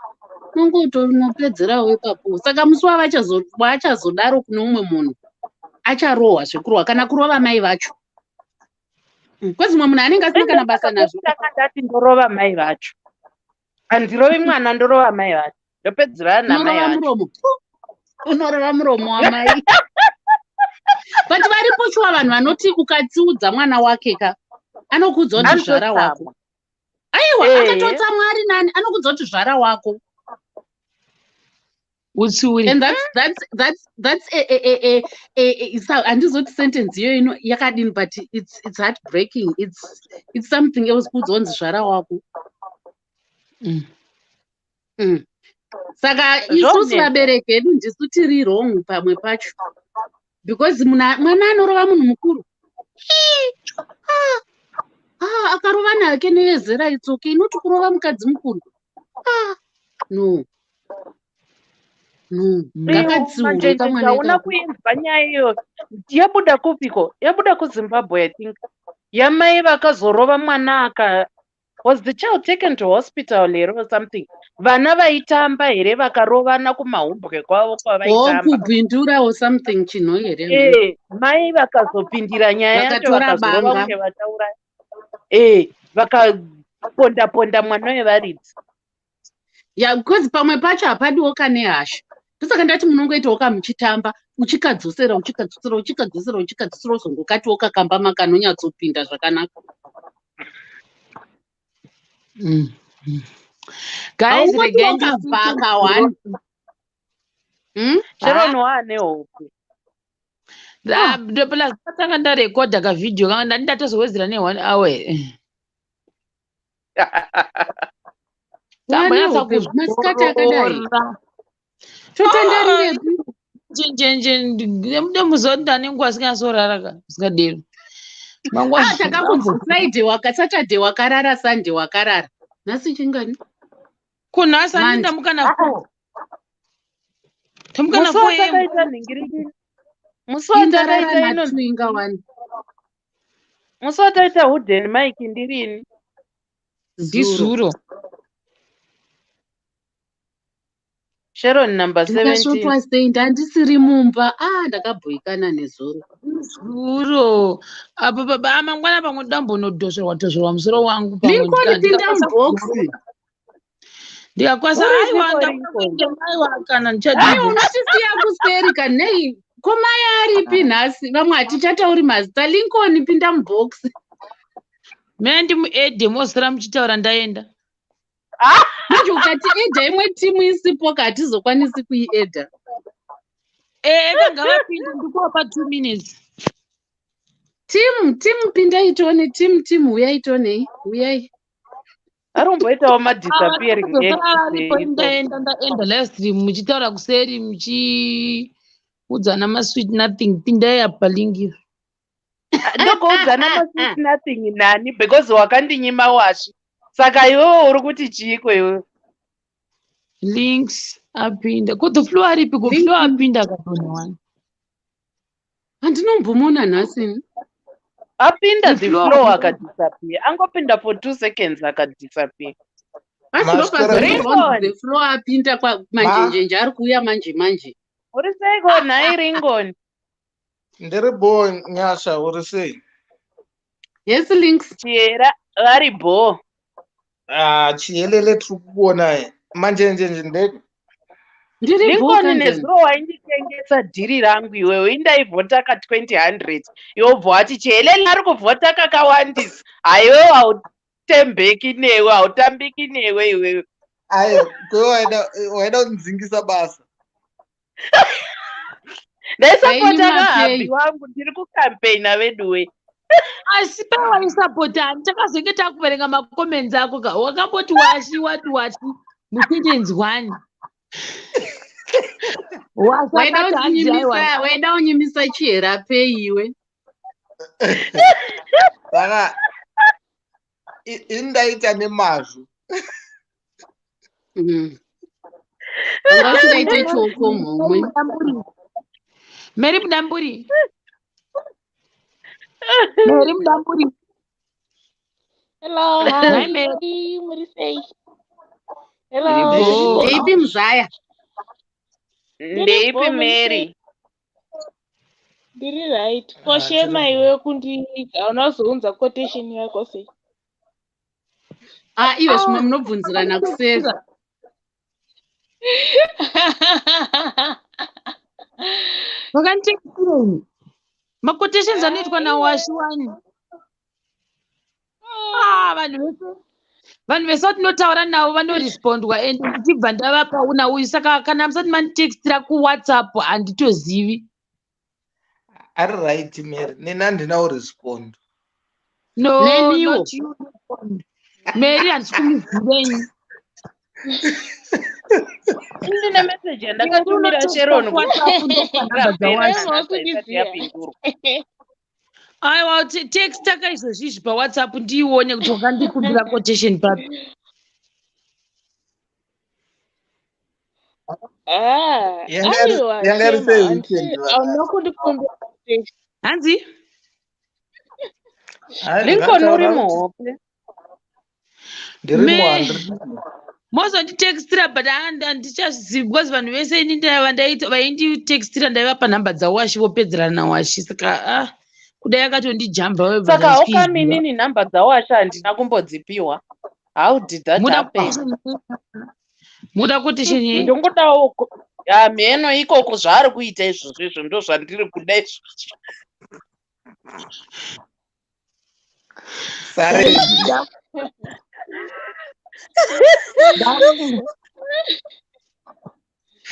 unongotonopedzerawo ipapo. Saka musi waachazodaro kune umwe munhu, acharohwa zvekurohwa kana kurova mai vacho, because mumwe munhu anenge asina kana basa nazvo. Ndanga ndati ndorova mai vacho, handirovi mwana, ndorova mai vacho, ndopedzerana namai Unorova vacho. muromo, unorova muromo wamai. But varipo shuwa vanhu vanoti ukatsiudza mwana wake ka, anokuudza kuti zvara wako. Anototsamwa. Aiwa, akatotsamwa ari nani, anokuudza kuti zvara wako. Utsiuri. And that's a handizoti sentence iyoyo ino yakadini, but it's heartbreaking, it's something else kuudzwa kunzi zvara wako. Saka isusu Zvonetsa. vabereki edu ndisu tiri wrong pamwe pacho, because mwana anorova munhu mukuru. Ii, ah, ah, akarova nake nevezera, it's okay. Inoti kurova mukadzi mukuru, ah, no no ngakatsiurwe Manjenje, kamwana hauna ikako. kuinzwa nyaya iyo yabuda kupiko? Yabuda kuZimbabwe, I think, yamai vakazorova mwana aka, was the child taken to hospital here or something? Vana vaitamba here, vakarovana kumahumbwe kwavo O kwavaitamba. Kubhindura or something, chinhu here? Mai vakazopindira nyaya yacho. Vakatora Vakazorova banga. kunge vachauraya, vakaponda ponda mwana wevaridzi. Ya, because pamwe pacho hapadiwo kane hasha. Ndosaka ndati munongoitawo kamuchitamba, uchikadzosera, uchikadzosera, uchikadzosera, uchikadzosera, uzongokatiwo kakamba makanonyatsopinda zvakanaka. Guys, Haungoti regai wakabhaka one. Sharon waane hope. Plus patanga ndarekodha kavhidhiyo kanga, ndani ndatozowedzera ne1 hour. Wane Tambonyatsa hope masikati akadai? kuzorora. Totandarirepi? Njenjenje, nemuda muzuva kuti ndane nguva asingasorara ka, usingadero mangwana. Ah, takakunzi Friday waka, Saturday wakarara, Sunday wakarara, nhasi chingani? Kunhasi Monday. handindamuka na4, tamuka Musi na4. watakaita nhingirikini, musi Indarara watakaita ino nhatu inga wani. Musi wataita huden mike, ndirini. Ndizuro. Sharon number 17. Ndakasvotwa sei ndandisiri mumba. Ah, ndakabhoikana nezuro. Zuro. Apa baba mangwana pamwe ndambonodhosverwa dhosverwa musoro wangu pamwe Lincoln ndika- pinda ndikakwanisa mubox. Ndikakwanisa Uri aiwa ziko ndakuenda aiwa kana Ai, ndichadii. unotisiya kuseri kanei. Ko mai aripi nhasi? Vamwe hatichatauri mazita. Lincoln pinda mubox. Mina ndimuedhe mosara muchitaura ndaenda. Manje ukati edha imwe timu isipo ka hatizokwanisi kuiedha. Eh, ngavapinde ndikuwapa 2 minutes. Timu, timu pindai tione. Timu, timu huyai tionei. Huyai. Ari kumboitawo madisappearing Kuzosara varipo acts. ndaenda ndaenda live stream muchitaura kuseri muchiudzana masweet nothing pindai apa link iri. Ndogoudzana masweet nothing nani because wakandinyima washi. Saka iwewe uri kuti chiiko iwewe? Links apinda. Ko the floor aripi? Ko floor apinda akadonha wani. Handinombomuona nhasi. Ini. Apinda The the floor. floor akadisappear. Angopinda for 2 seconds akadisappear. Asi Maswera ndopazorerwa Ringoni. the floor apinda kwa manjenjenje ari kuuya manje manje. Uri seiko nhai Ringoni? Ndiri bo Nyasha, uri sei? Yes, Links. Chiyera vari bho. Ah, chiyelele tiri kukuonai. Manjenjenje nde Ndiri bho Lincoln kanjani? nezuro wainditengesa dhiri rangu iwewe indaivhota ka 2000 iwe ubva wati Chihelele ari kuvhota kakawandisa. Haiwe hautembeki newe, hautambiki newe iwewe. Ayo, kwewe waida kunzingisa basa. Ndaisapota Haini vahambi mapei. wangu ndiri kukampeina veduwe. Asi pawaisapota takazenge takuverenga macomments ako ka wakamboti washi wati washi musentence one. Washi Waida akati hanzi aiwa. kunyimisa, waida kunyimisa chihera pei iwe. Saka indaita nemazvo. Wanga usingaite chioko mhomwe. Mary Mudamburi. Mary Mudamburi. Hello, Hi, hi, Mary. Muri sei? Ndiri Hello. bho. Ndeipi muzaya? Ndeipi Ndiri bho, muri Mary? sei? Ndiri right. Ah, Ko Shema tiri iwe kundi hauna kuzounza quotation yako sei? Ah, iwe zvimwe munobvunzirana kuseri. Vakanditekeserei? Maquotations anoitwa Ah, iwe. nawashi wani. Ah, vanhu vese vatinotaura navo vanorespondwa and ndichibva ndavapa una uyu saka kana musati manditextira kuWhatsApp handitozivi. Ari right Mary, neni handina kurespond. No, Neniwo. not you. Mary handisi kumuzivenyi. Ndine message Mary yandakatumira unotexta Sharon kuWhatsApp ndopa namba rapera dzawashi. Shema nanhasi haisati wakundiziva. yapindurwa. Aiwa texta kaizvozvi izvi paWhatsApp ndiione kuti wakandikumbira quotation papi. Ah, Yanga iri aiwa yanga iri Shema, sei handisi weekend hauna vakati. kundikumbira quotation. Hanzi? Hai Lincoln uri ndakataura kuti muhope. ndirimo Me handiri. mozonditextira but handichazivi because vanhu vese ini vainditextira ndaivapa nhamba dzawashi vopedzerana nawashi saka ah, kudai akatondijamba webva Saka how come ndasikuiziva. inini nhamba dzawasha handina kumbodzipiwa? How did that Muda happen? Muda quotation yei? Ndingodawo hameno ikoko zvaari kuita izvozvo izvo ndo zvandiri kuda izvozvo. Sare.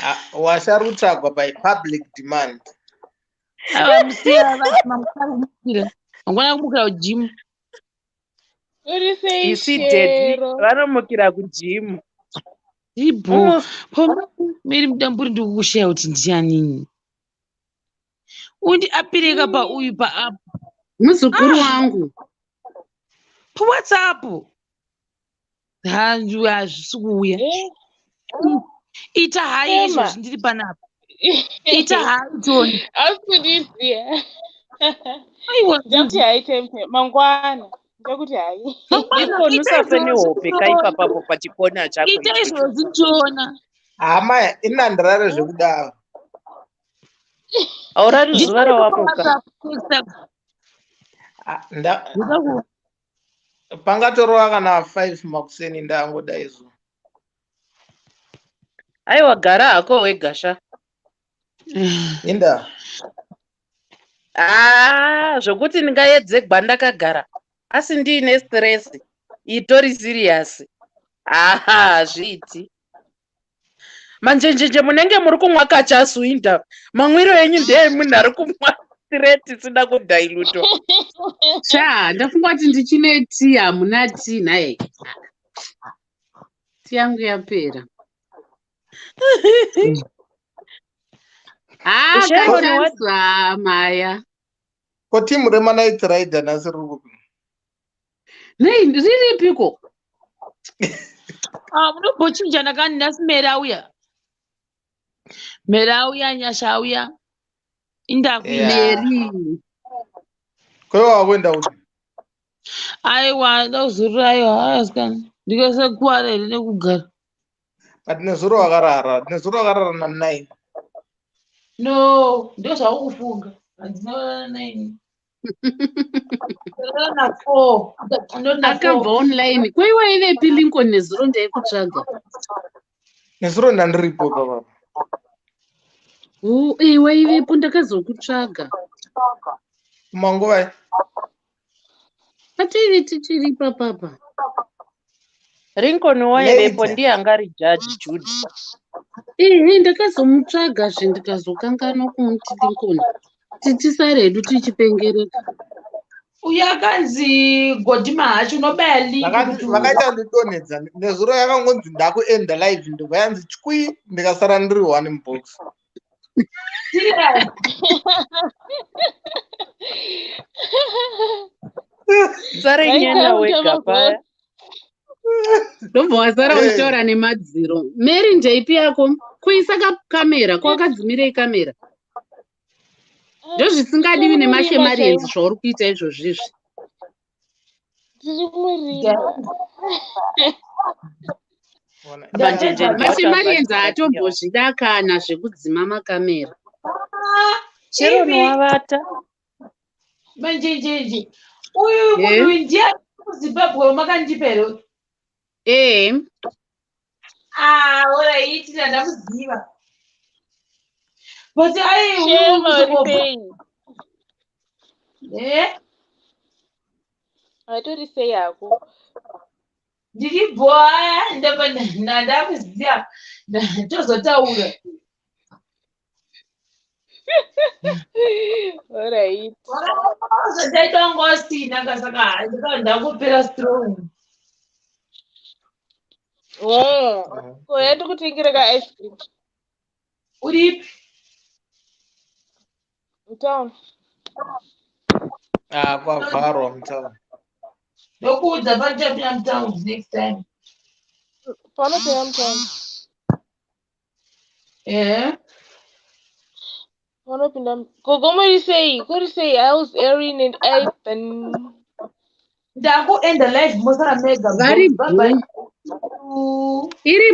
Ah, washa ari kutsvagwa by public demand. Aiwa musiya vati mangwana kumukira. Mangwana kumukira kugym. Uri sei You see daddy Shero? vanomukira kujimu. Ibho. Mary Mudamburi ndikukushaya kuti ndianini. Undi apireka pauyu paapp. Muzukuru wangu. PaWhatsApp. Hanzi hazvisi kuuya. Eh, Ita hai Shema. izvozvi ndiri panapa. Ita hai tione. Hausi kundiziva. Aiwa. Ndakuti hai time time mangwana. Ndichakuti hai. Lincoln Ita usafe izvozvi nehope tiona. kaipapapo pachikona chako Ita ichocho. izvozvi tiona. Hama inandirare zvekudaro. Haurari zuva Ndisati rawamuka. kuWhatsApp. Ah, Pangatorova kana 5 makuseni ndangoda izvo. Aiwa gara hako wega sha. Inda. Ah, zvokuti ndingaedze ndakagara asi ndiine stress itori serious. Aha, hazviiti. Manjenjenje munenge muri kumwa kachasu inda. Mamwiro enyu ndeemunhu ari kumwa straight isina kudhailutwa. Sha, ndafunga kuti ndichine tii, hamuna tii nhai. Tii yangu yapera. Ah, Sharon, what- kachasu ah, maya. Ko timu remaNight Rider nhasi riri kupi? Nei, riripiko? Ah, munombochinjana kani nhasi Mary auya. Mary auya, Nyasha auya. Indakuenda. Yeah. Mary. Kwewe wakuenda kupi? Aiwa, ndakuzorora aiwa, asikana. Ndikasakuwara here nekugara. But nezuro wakarara. Nezuro wakarara na9. No, ndozvaukufunga. Handina kurara 9. Ndarara na4. Not na4. Akabva online. Kwaiwa ivepi Lincoln nezuro ndaikutsvaga. Nezuro ndandiripo baba. Oh, iwe ivepo ndakazokutsvaga. Kumanguva Patiri tichiri papapa. Lincoln waivepo Later. ndiye anga ari judge Judy. Ehe, ndakazomutsvaga zve ndikazokanganwa kumuti Lincoln. Titisare hedu tichipengereka. Uyu akanzi Godima hacho unobaya link kuti Vakaita ndidonhedza. Nezuro yakangonzi ndakuenda live ndobva yanzi chwi ndikasara ndiri one mubox. Serious. Sare nyena Vaita wega paya. Ndobva wasara Eh. uchitaura nemadziro. Mary ndeipi yako? Kuisa kamera, kwakadzimirei kamera? Ndozvisingadiwi Tiri murima nemashemarienzi chaimo. zvauri kuita izvozvizvi. Tiri murima. Ona. Manjenjenje wacho Mashemarienzi abva haatombozvida kana zvekudzima makamera. Sharon Ivi. wavata. Manjenjenje. Uyu Eh? munhu uyu ndiye ari kuZimbabwe wamakandipa here? Eh, Ah, alright, ndamuziva. But ai Shema uri sei? Eh, Vatori sei hako? ndiri bhoa ndabva ndamuziva. Tozotaura. Alright. Zvandaita wanga wasina ka saka ndakava ndangopera strong. Oh. Ko yandikutengera ka ice cream. Uripi? Mutown. Ah, kwavharwa mutown. Ndokuudza pandichapinda mutown next time. Panopera mutown. Eh? Panopinda Gogo muri sei? Kuri sei? How's Erin and Ethan? Ndakuenda live mosara mega. Vari Bye bye. iri